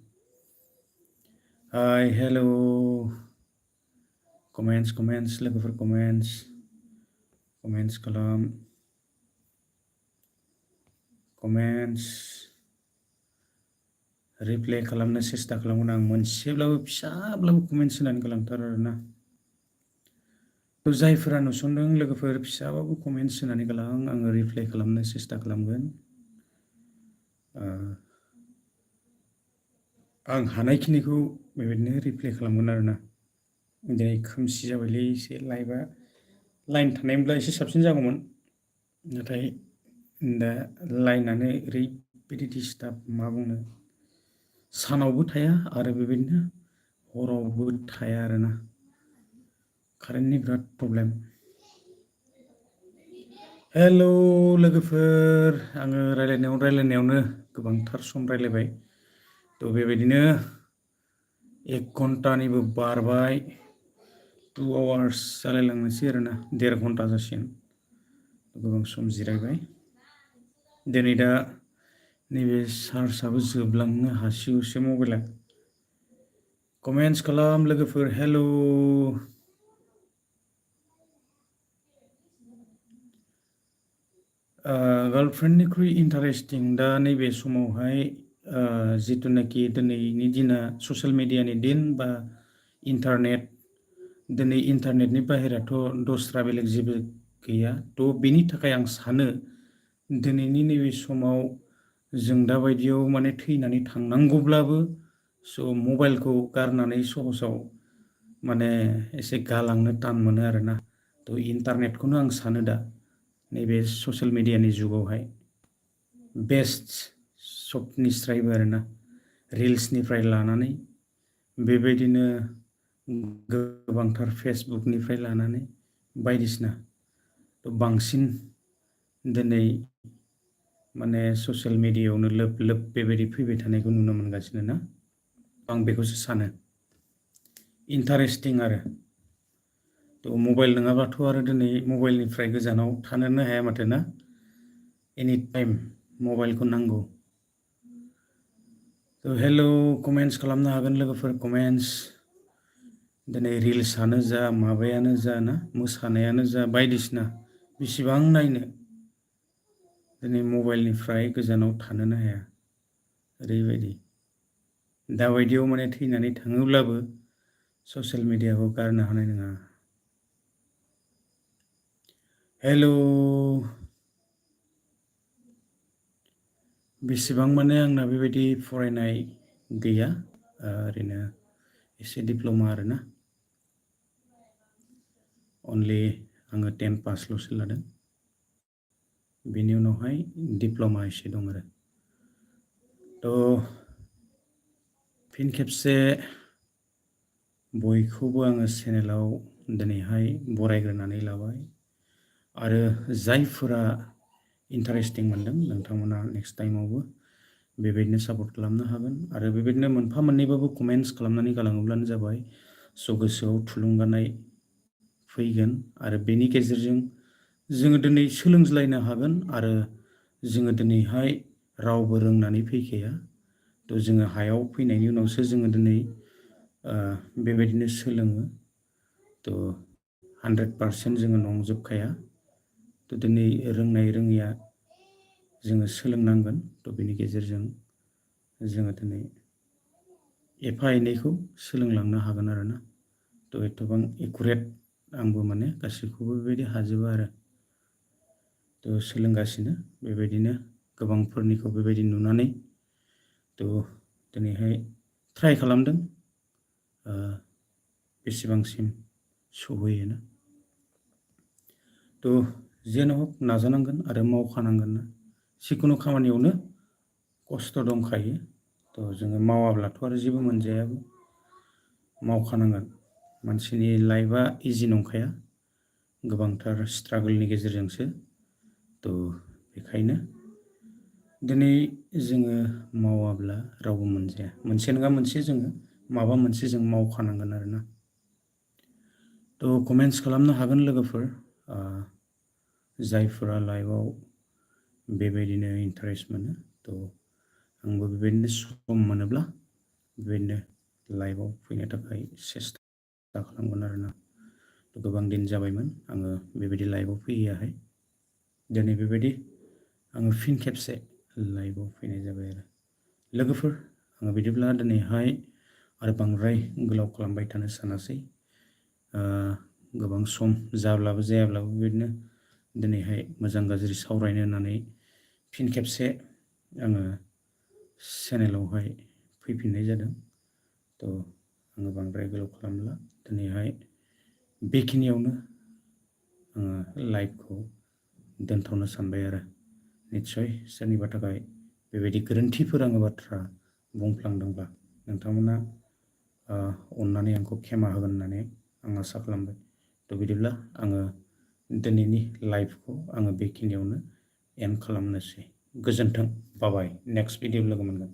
Speaker 1: हाय हेलौ कमेन्ट्स लोगोफोर, कमेन्ट्स खालाम। रिप्लाइ खालामनो सेस्था खालामगोन आं। मोनसेब्लाबो फिसाब्लाबो कमेन्ट्स होनानै गालांथार आरोना। थ' जायफोरा नुसनदों लोगोफोर, फिसाबाबो कमेन्ट्स होनानै गालां, आङो रिप्लाइ खालामनो सेस्था खालामगोन। आं हानायखिनिखौ बेबायदिनो रिप्लाइ खालामगोन आरोना। दिनै खोमसि जाबायलै एसे लाइभआ। लाइन थानायमोनब्ला एसे साबसिन जागौमोन, नाथाय दा लाइनानो ओरैबायदि डिस्टार्ब मा बुंनो। सानावबो थाया आरो बेबायदिनो हरावबो थाया आरोना। कारेन्टनि बिराद प्रब्लेम। हेलौ लोगोफोर, आङो रायलायनायावनो गोबांथार सम रायलायबाय। थ' बेबायदिनो 1 घन्टानिबो बारबाय। 2 आवार्स जालायलांनोसै आरोना, 1.5 घन्टा जासिगोन। गोबां सम जिरायबाय। दिनै दा नैबे चार्जआबो जोबलांनो हासिगौसो मबाइला। कमेन्ट्स खालाम लोगोफोर, हेलौ। गार्लफ्रेन्डनिख्रुइ इन्टारेस्टिं दा नैबे समावहाय जिथुनाखि दिनैनि दिना ससियेल मिडियानि दिन बा इन्टारनेट। दिनै इन्टारनेटनि बाहेराथ' दस्रा बेलेग जेबो गैया। थ' बेनि थाखाय आं सानो दिनैनि नैबे समाव जों दा बायदियाव माने थैनानै थांनांगौब्लाबो मबाइलखौ गारनानै सहसाव माने एसे गालांनो टान मोनो आरोना। थ' इन्टारनेटखौनो आं सानो दा नैबे ससियेल मिडियानि जुगावहाय बेस्ट सबनिस्रायबो आरोना। रिल्सनिफ्राय लानानै बेबायदिनो गोबांथार फेसबुकनिफ्राय लानानै बायदिसिना बांसिन दिनै माने ससियेल मिडियायावनो लोब बेबायदि फैबाय थानायखौ नुनो मोनगासिनो ना। आं बेखौसो सानो इन्टारेस्टिं आरो। थ' मबाइल नङाबाथ' आरो दिनै मबाइलनिफ्राय गोजानाव थानोनो हाया माथो ना। एनि टाइम मबाइलखौ नांगौ। थ' हेलौ कमेन्ट्स खालामनो हागोन लोगोफोर, कमेन्ट्स। दिनै रिल्सआनो जा माबायानो जा ना, मोसानायानो जा बायदिसिना बेसेबां नायनो दिनै मबाइलनिफ्राय गोजानाव थानोनो हाया। ओरैबायदि दाबायदियाव माने थैनानै थाङोब्लाबो ससियेल मिडियाखौ गारनो हानाय नङा। हेलौ बेसेबां माने आंना बेबायदि फरायनाय गैया, ओरैनो एसे डिप्ल'मा आरोना, अनलि आङो 10 पासल'सो लादों। बेनि उनावहाय डिप्ल'मा एसे दं आरो। थ' फिन खेबसे बयखौबो आङो चेनेलाव दिनैहाय बरायग्रोनानै लाबाय, आरो जायफोरा इन्टारेस्टिं मोनदों नोंथांमोना नेक्स्ट टाइमावबो बेबायदिनो सापर्ट खालामनो हागोन, आरो बेबायदिनो मोनफा मोननैबाबो कमेन्ट्स खालामनानै गालाङोब्लानो जाबाय। स' गोसोआव थुलुंगानाय फैगोन, आरो बेनि गेजेरजों जोङो दिनै सोलोंज्लायनो हागोन, आरो जोङो दिनैहाय रावबो रोंनानै फैखाया। थ' जोङो हायाव फैनायनि उनावसो जोङो दिनै बेबायदिनो सोलोङो। थ' 100% जोङो नंजोबखाया। थ' दिनै रोंनाय रोङैया जोङो सोलोंनांगोन। थ' बेनि गेजेरजों जोङो दिनै एफा एनैखौ सोलोंलांनो हागोन आरोना। थ' एथ'बां एकुरेट आंबो माने गासैखौबो बेबायदि हाजोबा आरो। थ' सोलोंगासिनो बेबायदिनो गोबांफोरनिखौ बेबायदि नुनानै, थ' दिनैहाय ट्राइ खालामदों बेसेबांसिम सहैयोना। थ' जेन' हक नाजानांगोन आरो मावखानांगोन। जिखुनु खामानियावनो खस्थ' दंखायो। थ' जोङो मावाब्लाथ' आरो जेबो मोनजायाबो, मावखानांगोन। मानसिनि लाइफआ इजि नंखाया, गोबांथार स्ट्रागोलनि गेजेरजोंसो। थ' बेखायनो दिनै जोङो मावाब्ला रावबो मोनजाया। मोनसे नङा मोनसे जोङो माबा मोनसे जों मावखानांगोन आरोना। थ' कमेन्ट्स खालामनो हागोन लोगोफोर, जायफोरा लाइफआव बेबायदिनो इन्टारेस्ट मोनो। थ' आंबो बेबायदिनो सम मोनोब्ला बेबायदिनो लाइफआव फैनो थाखाय सेस्था खालामगोन आरोना। गोबां दिन जाबायमोन आङो बेबायदि लाइफआव फैयैयाहाय। दिनै बेबायदि आङो फिन खेबसे लाइफआव फैनाय जाबाय आरो। लोगोफोर, आङो बिदिब्ला दिनैहाय आरो बांद्राय गोलाव खालामबाय थानो सानासै। गोबां सम जाब्लाबो जायाब्लाबो बेबायदिनो दिनैहाय मोजां गाज्रि सावरायनो होननानै फिन खेबसे आङो चेनेलावहाय फैफिननाय जादों। थ' आङो बांद्राय गोलाव खालामला, दिनैहाय बेखिनियावनो आङो लाइभखौ दोनथ'नो सानबाय आरो। निस्सय सोरनिबा थाखाय बेबायदि गोरोन्थिफोर आङो बाथ्रा बुंफ्लांदोंब्ला नोंथांमोना अननानै आंखौ खेमा होगोन होननानै आं आसा खालामबाय। थ' बिदिब्ला आङो दिनैनि लाइभखौ आङो बेखिनियावनो एन्ड खालामनोसै। गोजोन्थों, बाय बाय। नेक्स्ट भिडिअ लोगो मोनगोन।